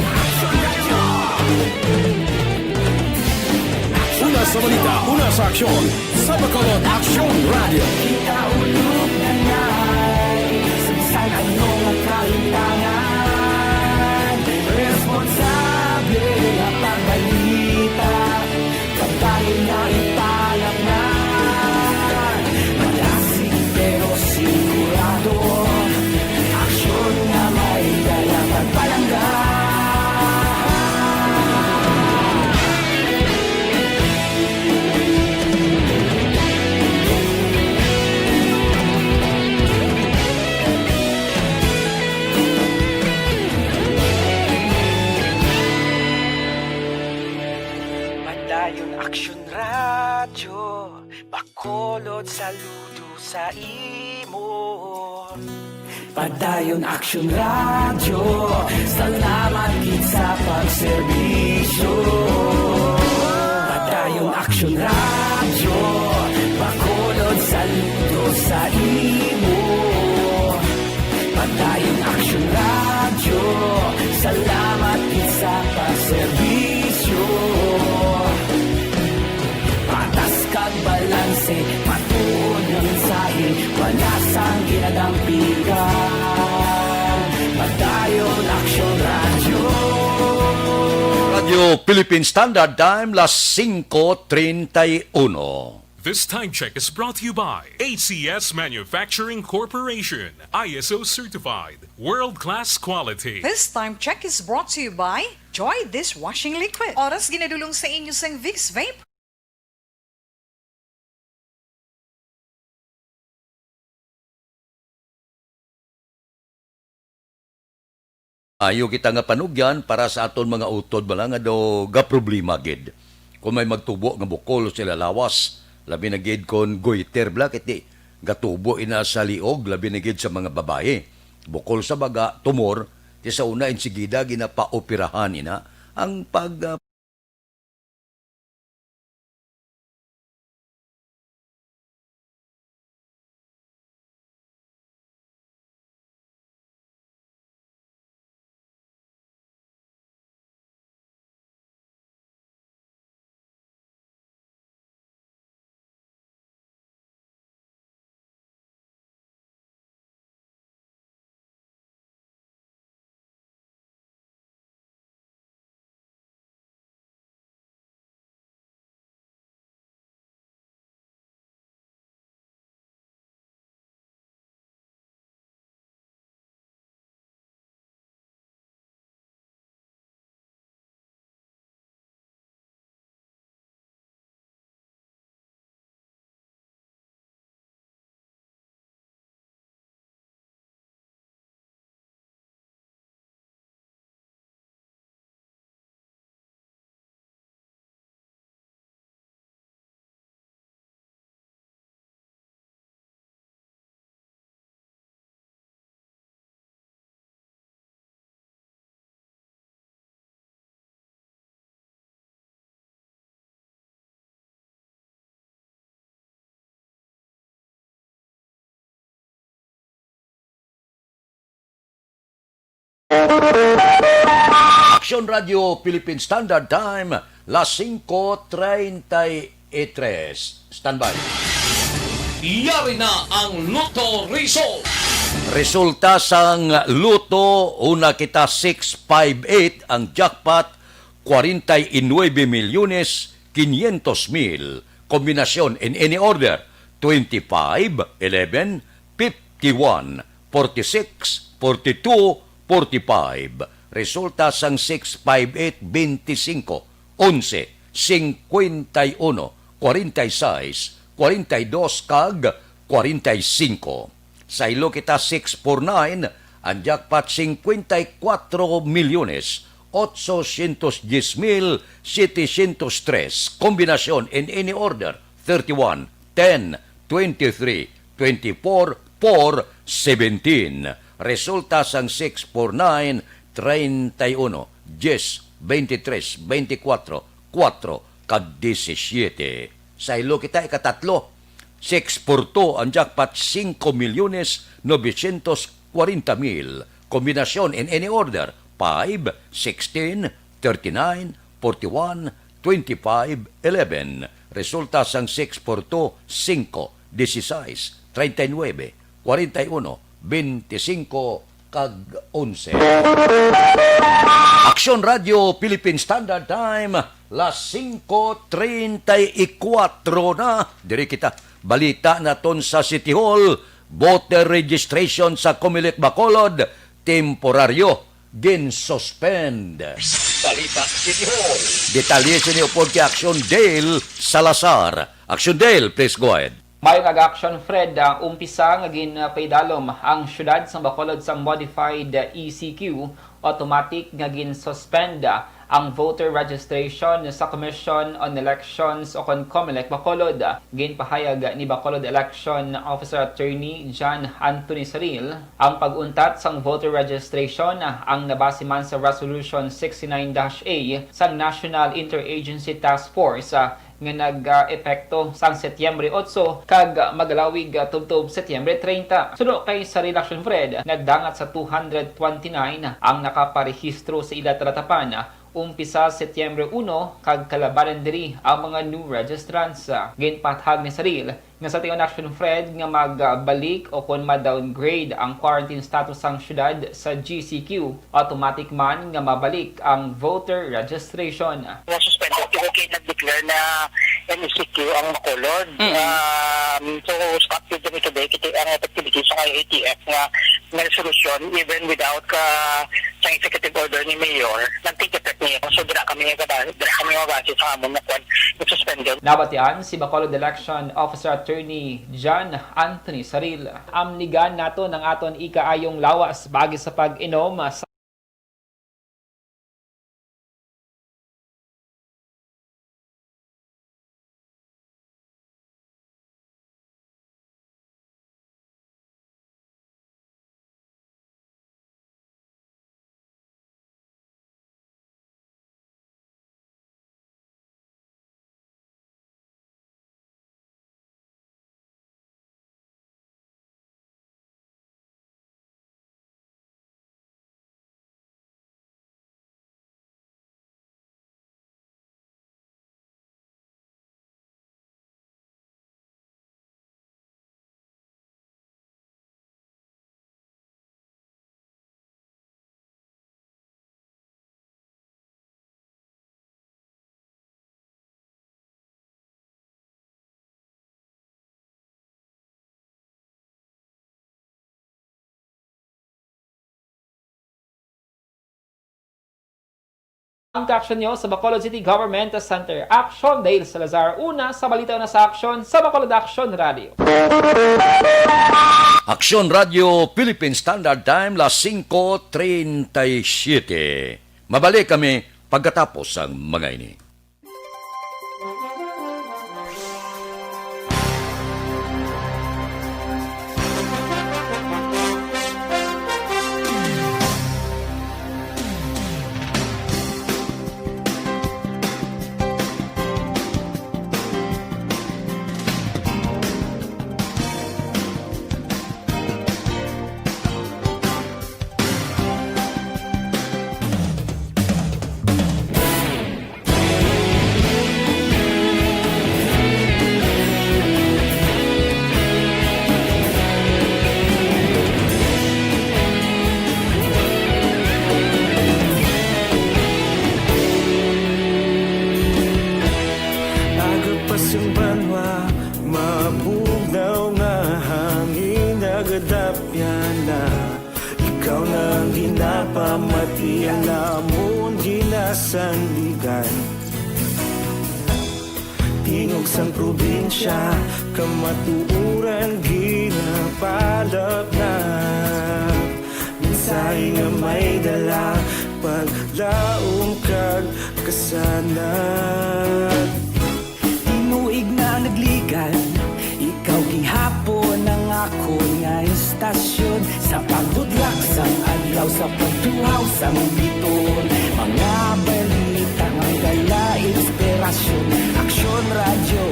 Una sa balita, una sa aksyon, sa Bacolod Aksyon Radyo. Kita ulog na nai, sa bisan ano nga kalimtangan, responsable nga pagbalita. Kabahin nga ipalamnan, malasig pero sigurado. Aksyon nga may dala pagpalangga. Padayon Aksyon Radyo, Bacolod, saludo sa imo. Padayon Aksyon Radyo, salamat gid sa pagserbisyo. Padayon Aksyon Radyo, Bacolod, saludo sa imo. Padayon Aksyon Radyo, salamat gid sa pagserbisyo. Patas kag balanse, matuod nga mensahe, wala sang ginadampigan. Padayon Aksyon Radyo. Radyo Philippine Standard Time, las singko treinta y uno. This time check is brought to you by A C S Manufacturing Corporation, I S O certified, world-class quality. This time check is brought to you by Joy Dishwashing Liquid. Oras ginadulong sa inyo sang Vicks Vape. Ayo kita nga panugyan para sa aton mga utod bala nga daw gaproblema gid. Kung may magtubo nga bukol sa ila lawas, labi na gid kon goiter bala, kay ti gatubo ina sa liog, labi na gid sa mga babayi. Bukol sa baga, tumor, ti sa una insigida ginapaoperahan ina ang pag, ah, Aksyon Radio Philippine Standard Time, las singko treinta y tres. Standby. Yari na ang Lotto Result. Resulta sang Lotto, una kita six five eight, ang jackpot, kwarenta y nuebe milyones quinientos mil. Kombinasyon in any order, twenty-five, eleven, fifty-one, forty-six, forty-two, forty-five. Resulta sang six five eight, bente singko, onse, singkwenta y uno, kwarenta y sais, kwarenta y dos, kag kwarenta y singko. Saylo kita six four nine, ang jackpot singkwenta y kuwatro milyones otsosyentos dyes mil setesyentos tres. Kombinasyon in any order, thirty-one, ten, twenty-three, twenty-four, four, seventeen. Resulta sang six four nine, treinta y uno, dies, veintitrés, veinticuatro, kuwatro, kag disisiete. Saylo kita ikatatlo. Six four two ang jackpot, singko milyones novecientos kwarenta mil. Kombinasyon in any order, five, sixteen, thirty-nine, forty-one, twenty-five, eleven. Resulta sang six four two, singko, disisais, treinta y nuebe, kwarenta y uno, bente singko, kag onse. Aksyon Radio Philippine Standard Time, las singko treinta y kuwatro na. Diri kita. Balita naton sa City Hall, voter registration sa Comelec Bacolod, temporaryo, gin-suspend. Balita City Hall. Detalye sini upod kay Aksyon Dale Salazar. Aksyon Dale, please go ahead. Mayo kag Aksyon Fred, ah, umpisa nga ginpaidalom ang siyudad sang Bacolod sa modified E C Q, automatic nga gin-suspend, ah, ang voter registration sa Commission on Elections o kon Comelec Bacolod. Ginpahayag ni Bacolod Election Officer Attorney John Anthony Saril, ang pag-untat sang voter registration, ah, ang nabase man sa Resolution sixty-nine dash A sang National Interagency Task Force, ah, nga nag-epekto sang Setyembre otso kag magalawig tubtob Setyembre treinta. Suno kay Saril Aksyon Fred, nagdangat sa two hundred twenty-nine ang nakaparehistro sa ila talatapan umpisa Setyembre uno, kag kalabanan diri ang mga new registrants. Ginpahayag ni Saril nga sa tion, Aksyon Fred, nga magbalik o kon ma-downgrade ang quarantine status sang siyudad sa G C Q, automatic man nga mabalik ang voter registration. Na-suspend ko kay nag-declare na M E C Q ang Bacolod. Mm. Um, so, stop yun kami today. Kita ang effectivity sa I A T F nga, nga resolution, even without ka, sa executive order ni Mayor, nag-take effect niya. So, dira kami nga gaba-, dira kami mabase sa amon nga kwan, suspended. Nabatian si Bacolod Election Officer Attorney John Anthony Saril. Amnigan naton ang aton ikaayong lawas paagi sa pag-inom sa Ang aksyon niyo sa Bacolod City Government Center. Aksyon, Dale Salazar, una sa balita, una sa aksyon sa Bacolod Aksyon Radio. Aksyon Radio Philippine Standard Time, las singko treinta y siete. Mabalik kami pagkatapos sang mga ini. sandigan. Tingog sang probinsya, kamatuoran ginapalapnap. Mensahe nga may dala, paglaom kag kasanag. Tinuig na nagligan, ikaw gihapon ang akon nga istasyon. Sa pagbudlak sang adlaw, sa pagtuhaw sang biton, mga balita nga may dala inspirasyon. Aksyon Radyo,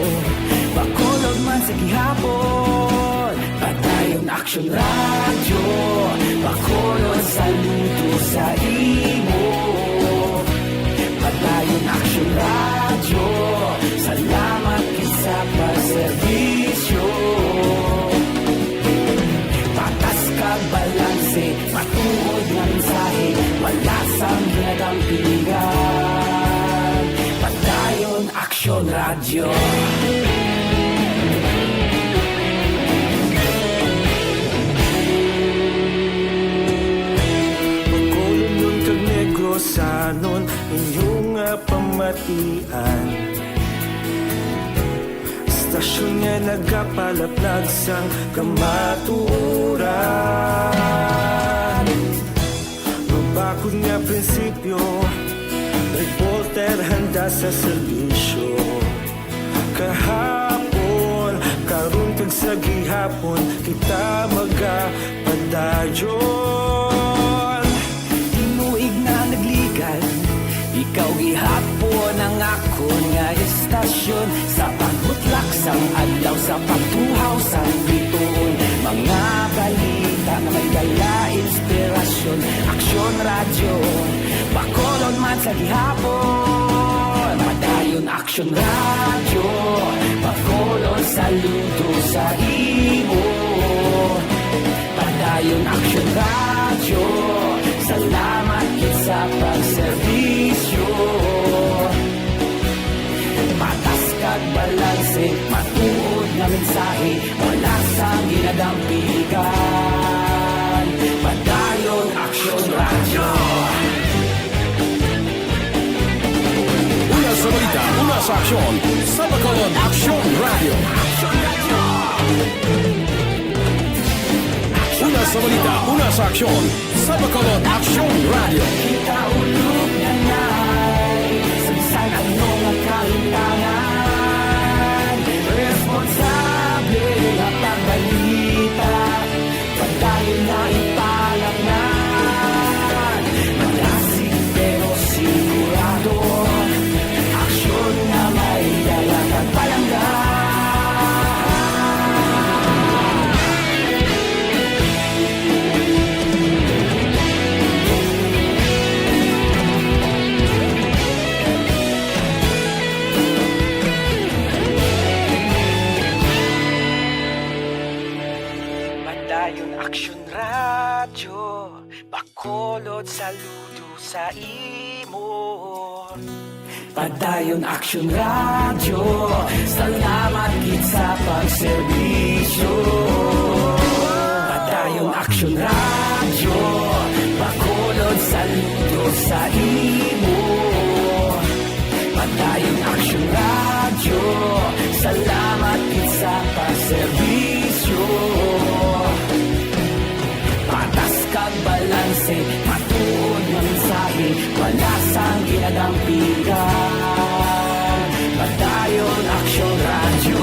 Bacolod man sa gihapon. Padayon Aksyon Radyo, Bacolod, saludo sa imo. Padayon Aksyon Radyo, salamat gid sa pagserbisyo. Patas kag balanse, matuod nga mensahe, wala sang ginadampigan. Padayon Aksyon Radyo. Bacolodnon kag Negrosanon, inyo nga pamatian. Istasyon nga nagapalaplag sang kamatuoran. Mabakod nga prinsipyo, reporter handa sa serbisyo. Kahapon, karon kag sa gihapon, kita magapadayon. Tinuig na nagligan, ikaw gihapon ang akon nga istasyon. Sa pagbutlak sang adlaw, sa pagtuhaw sang bituon, mga balita nga may dala inspirasyon. Aksyon Radyo, Bacolod man sa gihapon. Padayon Aksyon Radyo, Bacolod, saludo sa imo. Padayon Aksyon Radyo, salamat gid sa pagserbisyo. Patas kag balanse, matuod nga mensahe, wala sang ginadampigan. Padayon Aksyon Radyo. Una sa balita, una sa aksyon, sa Bacolod Aksyon Radyo. Una sa balita, una sa aksyon, sa Bacolod Aksyon Radyo. Kita ulog na nay, sa bisan ano nga kahimtangan, responsable nga pagbalita, padayon na ipalapngan. Malasig pero sigurado, aksyon nga may dala kag palangga. Padayon Aksyon Radyo, Bacolod, saludo sa imo. Padayon Aksyon Radyo, salamat gid sa pagserbisyo. Padayon Aksyon Radyo, Bacolod, saludo sa imo. Padayon Aksyon Radyo, salamat gid sa pagserbisyo. Patas kag balanse, matuod nga mensahe, wala sang ginadampigan. Padayon Aksyon Radyo.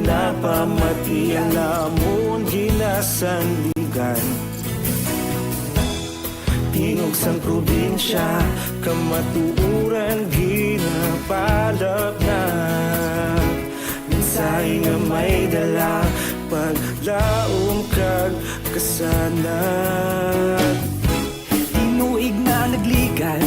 Napamati ang namon ginasandigan. Tingog sang probinsya, kamatuoran ginapalapnap. Mensahe nga may dala, paglaom kag kasanag. Tinuig na nagligad,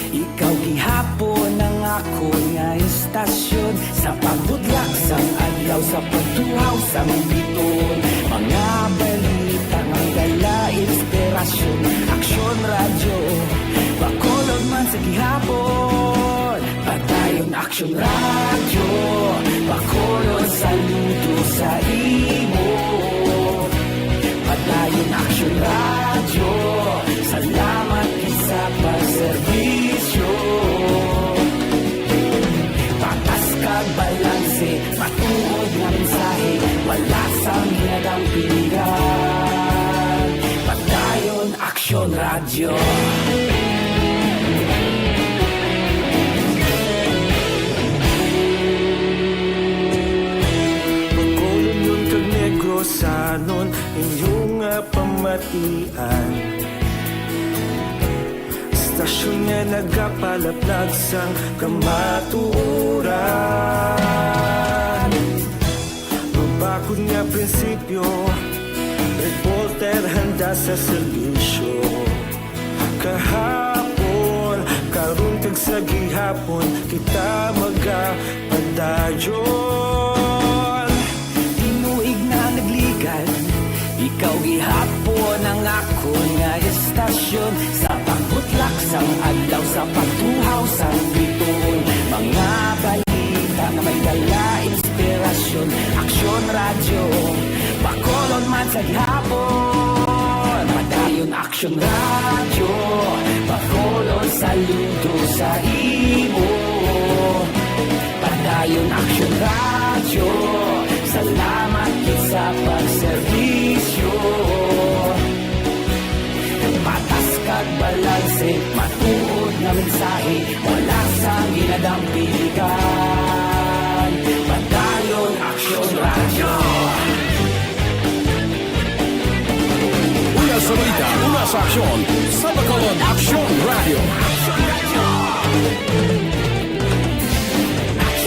ikaw gihapon ang akon nga istasyon. Sa pagbudlak sang adlaw, sa pagtuhaw sang bituon, mga balita nga dala inspirasyon. Aksyon Radyo, Bacolod man sa gihapon. Padayon Aksyon Radyo, Bacolod, saludo sa imo. Padayon Aksyon Radyo, salamat gid sa pagserbisyo. Patas kag balanse, matuod nga mensahe, wala sang ginadampigan. Padayon Aksyon Radyo. Bacolodnon kag Negrosanon, inyo nga pamatian. Istasyon nga nagapalaplag sang kamatuoran. Mabakod nga prinsipyo, reporter handa sa serbisyo. Kahapon, karon kag sa gihapon, kita magapadayon. Tinuig na nagligad, ikaw gihapon ang akon nga istasyon. Sa pagbutlak sang adlaw, sa pagtuhaw sang bituon, mga balita nga may dala inspirasyon. Aksyon Radyo, Bacolod man sa gihapon. Padayon Aksyon Radyo, Bacolod, saludo sa imo. Padayon Aksyon Radyo, salamat gid sa pagserbisyo. Patas kag balanse, matuod nga mensahe, wala sang ginadampigan. Padayon Aksyon Radyo. Una sa balita, una sa aksyon, sa Bacolod Aksyon Radyo.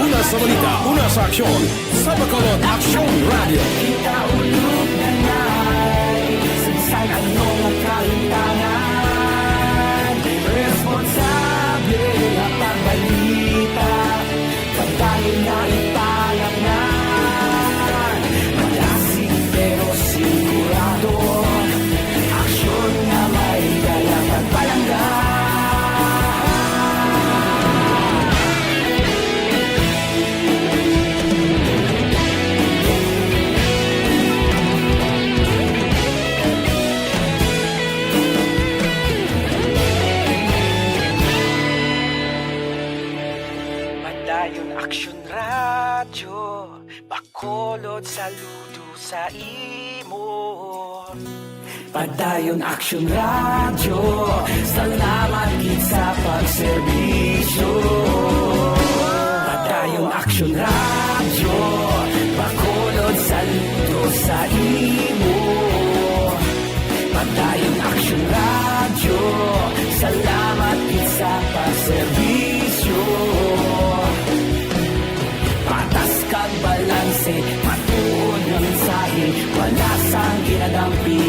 Una sa balita, una sa aksyon, sa Bacolod Aksyon Radyo. Kita ulog na nai, saysay ano nga kalimtangan. Responsable nga pagbalita, pagdayon na ipalangnan. Malasig pero sigurado, aksyon nga may dala kag palangga. Padayon Aksyon Radyo, Bacolod, saludo sa imo. Padayon Aksyon Radyo, salamat gid sa pagserbisyo. Padayon Aksyon Radyo, Bacolod, saludo sa imo. Padayon Aksyon Radyo, salamat gid sa pagserbisyo. Patas kag balanse, matuod nga mensahe, wala sang ginadampi.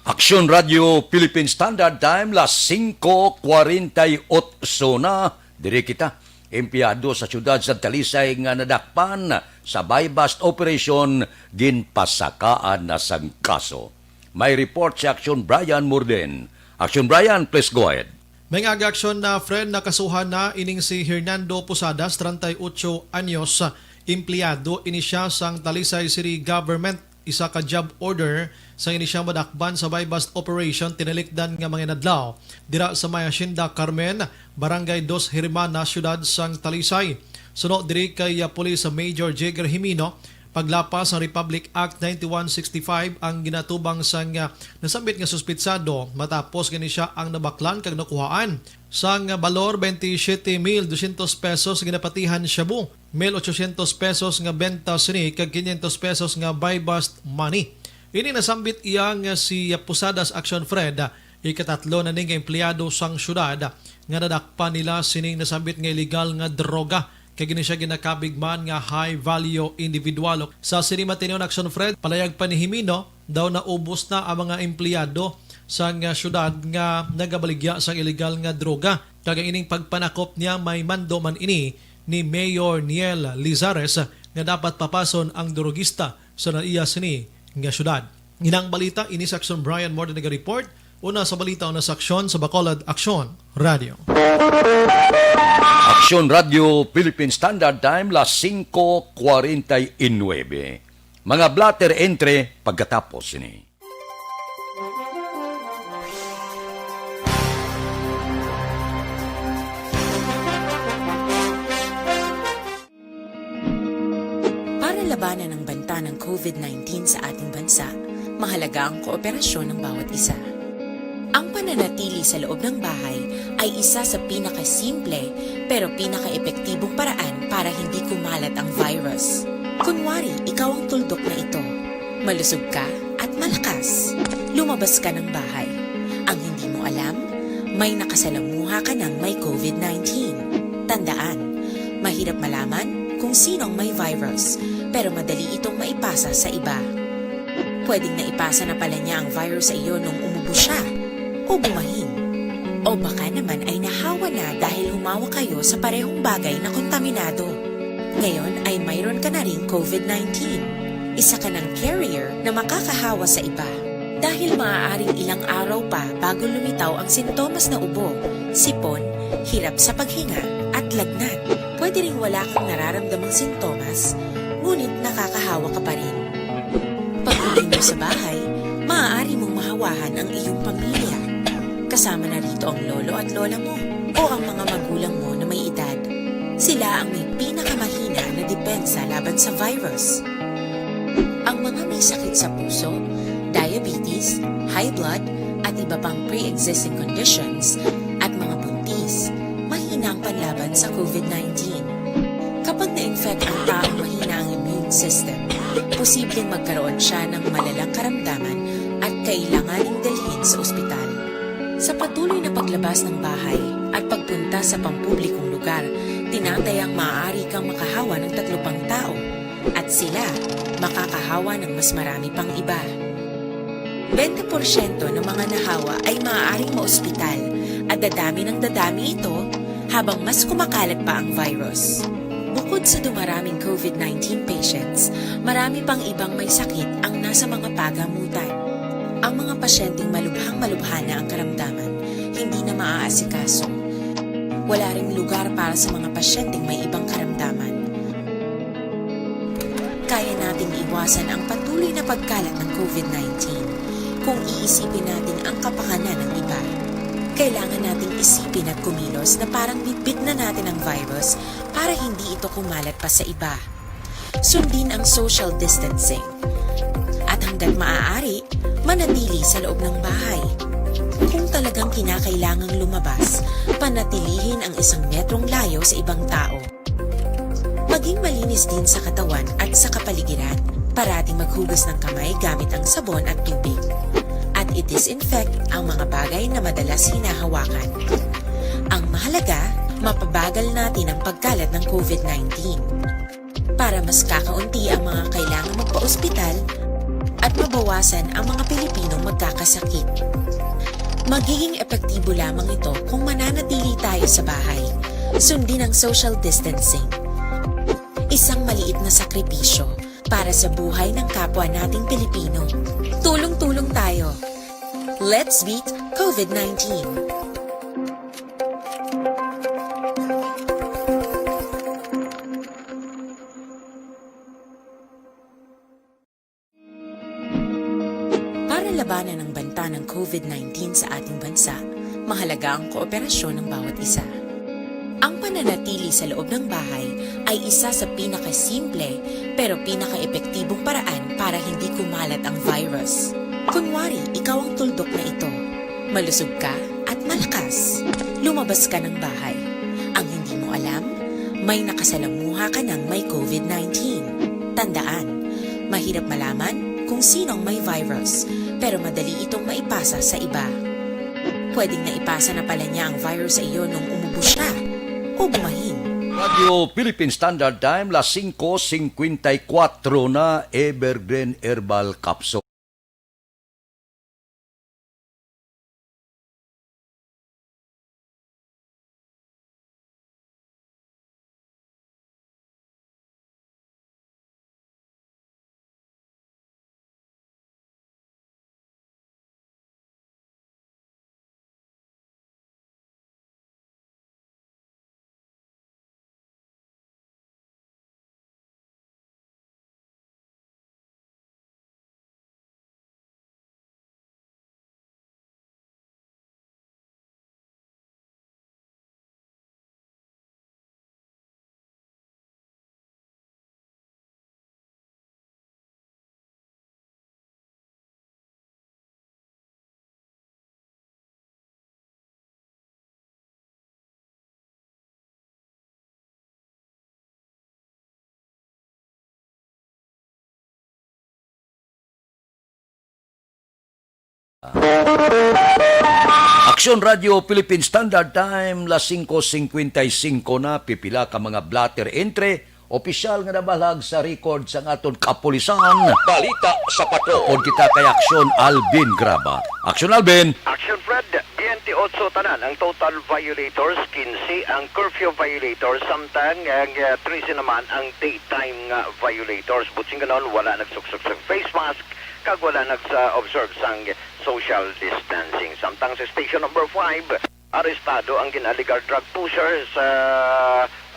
Aksyon Radyo Philippine Standard Time, las singko kwarenta y otso na. Diri kita, empleyado sa siyudad sa Talisay nga nadakpan sa buy-bust operation, ginpasakaan na sang kaso. May report si Aksyon Brian Murden. Aksyon Brian, please go ahead. May nga aga aksyon na, friend, nakasuhan na ining si Hernando Posadas, treinta y ocho anyos, empleyado ini siya sang Talisay City Government. Isa ka job order sa ini siya madakpan sa buy-bust operation tinalikdan nga mga inadlaw dira sa may Hacienda Carmen, Barangay Dos Hermanas, siyudad sang Talisay. Suno diri kay, ah, Police Major Jigger Jimino, Paglapas sa Republic Act ninety-one sixty-five ang ginatubang sang, ah, nasambit nga suspitsado, matapos gani siya ang nabaklan kag nakuhaan sang, ah, balor twenty-seven mil dosyentos pesos, ginapatihan shabu, mil ochocientos pesos nga benta sini, kag quinientos pesos nga buy-bust money. Ini nasambit iya nga si, ah, Posadas Action Fred, ah, ikatatlo na ni nga empleyado sang syudad nga nadakpan nila sining nasambit nga iligal nga droga, kag ini siya ginakabig man nga high value individual. Sa sini matinuon, Action Fred, palayag pa ni Jimino, daw naubos na ang mga empleyado sang, ah, syudad nga nagabaligya sang iligal nga droga, kag ang ining pagpanakop niya may mando man ini ni Mayor Niel Lizares nga dapat papason ang drogista sa naiya sini nga syudad. Inang balita ini sa Action. Brian Morden naga-report. Una sa balita, una sa Aksyon sa Bacolod, Aksyon Radio. Aksyon Radio, Philippine Standard Time, las singko kwarenta y nuebe. Mga blotter entre pagkatapos sini. Para labanan ang banta ng covid nineteen sa ating bansa, mahalaga ang kooperasyon ng bawat isa. Ang pananatili sa loob ng bahay ay isa sa pinakasimple pero pinakaepektibong paraan para hindi kumalat ang virus. Kunwari, ikaw ang tuldok na ito. Malusog ka at malakas. Lumabas ka ng bahay. Ang hindi mo alam, may nakasalamuha ka ng may covid nineteen. Tandaan, mahirap malaman kung sino ang may virus, pero madali itong maipasa sa iba. Pwedeng naipasa na pala niya ang virus sa iyo nung umubo siya o bumahin. O baka naman ay nahawa na dahil humawak kayo sa parehong bagay na kontaminado. Ngayon ay mayroon ka na ring covid nineteen. Isa ka ng carrier na makakahawa sa iba. Dahil maaaring ilang araw pa bago lumitaw ang sintomas na ubo, sipon, hirap sa paghinga, at lagnat. Pwede ring wala kang nararamdamang sintomas, ngunit nakakahawa ka pa rin. Pag-uwi mo sa bahay, maaari mong mahawahan ang iyong pamilya. Kasama na rito ang lolo at lola mo o ang mga magulang mo na may edad. Sila ang may pinakamahina na depensa laban sa virus. Ang mga may sakit sa puso, diabetes, high blood, at iba pang pre-existing conditions, at mga buntis, mahina ang panlaban sa covid nineteen. Kapag na-infect ang taong mahina ang immune system, posibleng magkaroon siya ng malalang karamdaman at kailanganing dalhin sa ospital. Sa patuloy na paglabas ng bahay at pagpunta sa pampublikong lugar, tinatayang maaari kang makahawa ng tatlo pang tao at sila makakahawa ng mas marami pang iba. Bente porsyento ng mga nahawa ay maaaring maospital at dadami ng dadami ito habang mas kumakalat pa ang virus. Bukod sa dumaraming covid nineteen patients, marami pang ibang may sakit ang nasa mga pagamutan. Ang mga pasyenteng malubhang-malubha na ang karamdaman, hindi na maaasikaso. Wala ring lugar para sa mga pasyenteng may ibang karamdaman. Kaya nating iwasan ang patuloy na pagkalat ng covid nineteen kung iisipin natin ang kapakanan ng iba. Kailangan nating isipin at kumilos na parang bitbit na natin ang virus para hindi ito kumalat pa sa iba. Sundin ang social distancing. At hanggat maaari, manatili sa loob ng bahay. Kung talagang kinakailangang lumabas, panatilihin ang isang metrong layo sa ibang tao. Maging malinis din sa katawan at sa kapaligiran. Parating maghugas ng kamay gamit ang sabon at tubig. At i-disinfect ang mga bagay na madalas hinahawakan. Ang mahalaga, mapabagal natin ang pagkalat ng covid nineteen. Para mas kakaunti ang mga kailangang magpa-ospital at mabawasan ang mga Pilipinong magkakasakit. Magiging epektibo lamang ito kung mananatili tayo sa bahay. Sundin ang social distancing. Isang maliit na sakripisyo para sa buhay ng kapwa nating Pilipino. Tulong-tulong tayo. Let's beat covid nineteen. Para labanan ang banta ng covid nineteen sa ating bansa, mahalaga ang kooperasyon ng bawat isa. Ang Pananatili sa loob ng bahay ay isa sa pinakasimple pero pinakaepektibong paraan para hindi kumalat ang virus. Kunwari, ikaw ang tuldok na ito. Malusog ka at malakas. Lumabas ka ng bahay. Ang hindi mo alam, may nakasalamuha ka ng may covid nineteen. Tandaan, mahirap malaman kung sino ang may virus, pero madali itong maipasa sa iba. Pwedeng naipasa na pala niya ang virus sa iyo nung umubo siya o bumahin. Radyo Philippine Standard Time, las singko singkwenta y kuwatro na, Evergreen Herbal Capsule. Aksyon Radio Philippine Standard Time, las singko singkwenta y singko na, pipila ka mga blotter entry, opisyal nga nabalag sa record sang aton kapulisan. Balita sa Patrol. Pod kita kay Aksyon Alvin Graba. Aksyon Alvin. Action Fred, twenty-eight tanan ang total violators, quince ang curfew violators, samtang ang, ah, trese naman ang daytime nga violators. Buot silingon, wala nagsuksok sa face mask kag wala nagsa-observe sang social distancing. Samtang sa station number five, arestado ang gin-alegar drug pusher sa,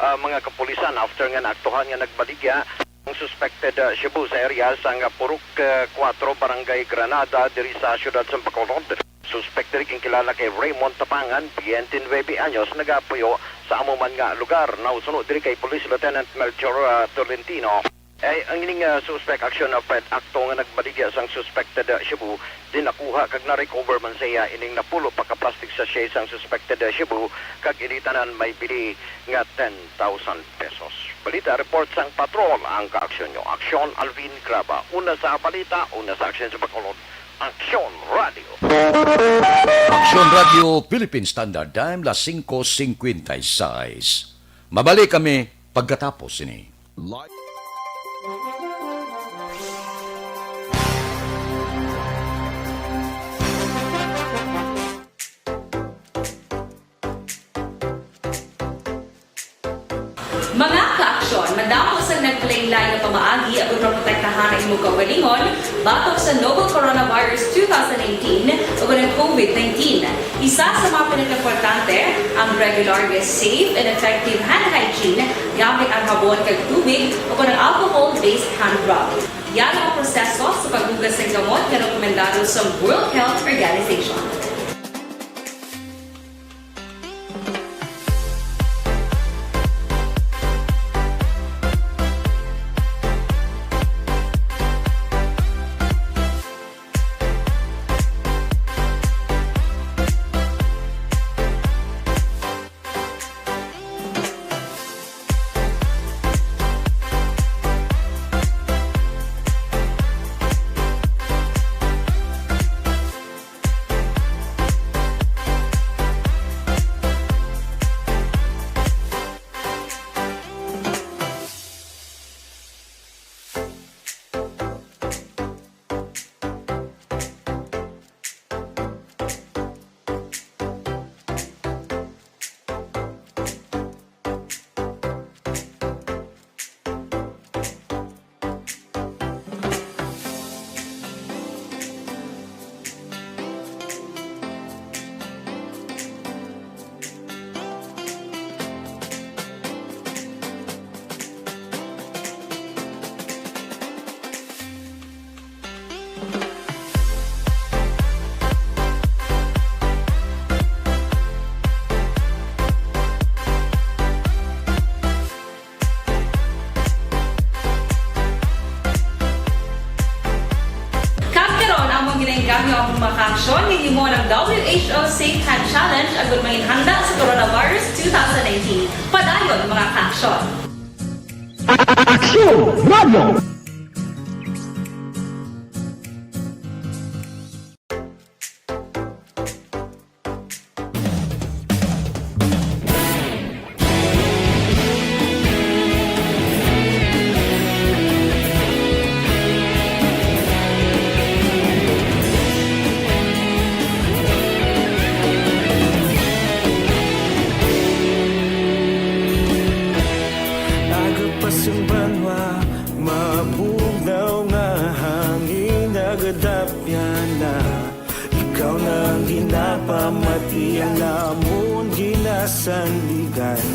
ah, mga kapulisan after nga naaktuhan nga nagbaligya ang suspected, ah, shabu sa area sang Purok, ah, kuwatro, Barangay Granada, diri sa siyudad sa Bacolod. Suspect diri ginkilala kay Raymond Tapangan, twenty-nine anyos, nagapuyo sa amo man nga lugar. Nausuno diri kay Police Lieutenant Melchor, ah, Tolentino. Ay, ang ining, ah, suspect action na Fred akto nga nagbaligya sang suspected, ah, shabu, din nakuha kag na-recover man sa iya ining napulo pa ka plastic sachet sang suspected, ah, shabu, kag ini tanan may bili nga ten thousand pesos. Balita report sang patrol ang kaaksyon nyo. Aksyon Alvin Graba. Una sa balita, una sa aksyon sa Bacolod. Aksyon Radio. Aksyon Radio Philippine Standard Time, las singko singkwenta y seis. Mabalik kami pagkatapos sini. Live. Mga kaaksyon, madamo sang naglain-lain nga pamaagi agud maprotektahan ang imo kaugalingon batok sa novel coronavirus two thousand nineteen ug ang covid nineteen. Isa sa mga pinakaimportante, ang regular nga safe and effective hand hygiene gamit ang habon kag tubig ug ang alcohol-based hand rub. Yara ang proseso sa paghugas sang gamot nga rekomendado sa World Health Organization. Imo ang W H O Safe Hand Challenge agud manginhanda sa Coronavirus two thousand nineteen. Padayon, mga kaaksyon! Aksyon Radio! Agapas ang banwa, mabugnaw nga hangin, nagadapyan na. Ikaw na ang ginapamati, ang amon ginasandigan.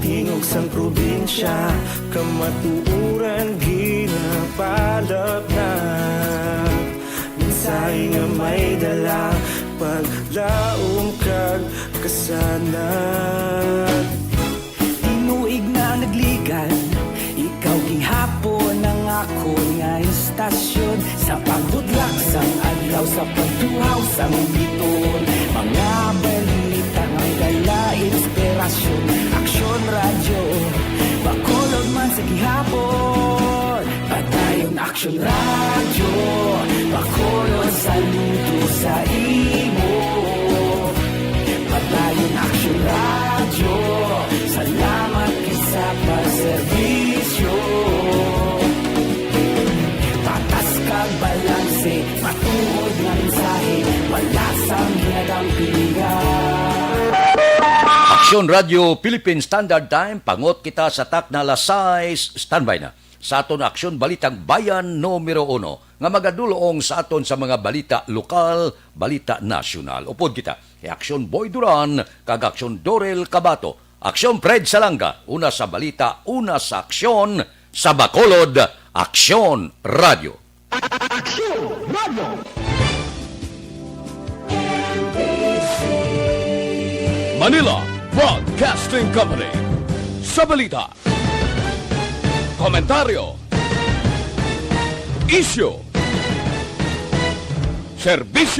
Tingog sang probinsya, kamatuoran ginapalapnap. Mensahe nga may dala, paglaom kag kasanag. Tinuig na nagligad, ikaw gihapon ang akon nga istasyon. Sa pagbudlak sang adlaw, sa pagtuhaw sang biton, mga balita nga dala inspirasyon. Aksyon Radyo, Bacolod man sa gihapon. Padayon Aksyon Radyo, Bacolod, saludo sa imo. Padayon Aksyon Radyo, salamat kay sa pagserbisyo. Patas kag balanse, matuod nga mensahe, wala sang ginadampingan. Aksyon Radyo Philippine Standard Time, pangot kita sa takna alas sais, standby na. Sa aton Aksyon Balitang Bayan numero uno, nga magadulong sa aton sa mga balita lokal, balita nasyonal. Upod kita kay Aksyon Boy Duran kag Aksyon Dorel Cabato. Aksyon Fred Salanga, una sa balita, una sa aksyon, sa Bacolod, Aksyon Radyo. Aksyon Radyo. Manila Broadcasting Company. Sa balita, komentaryo, isyu, serbisyo.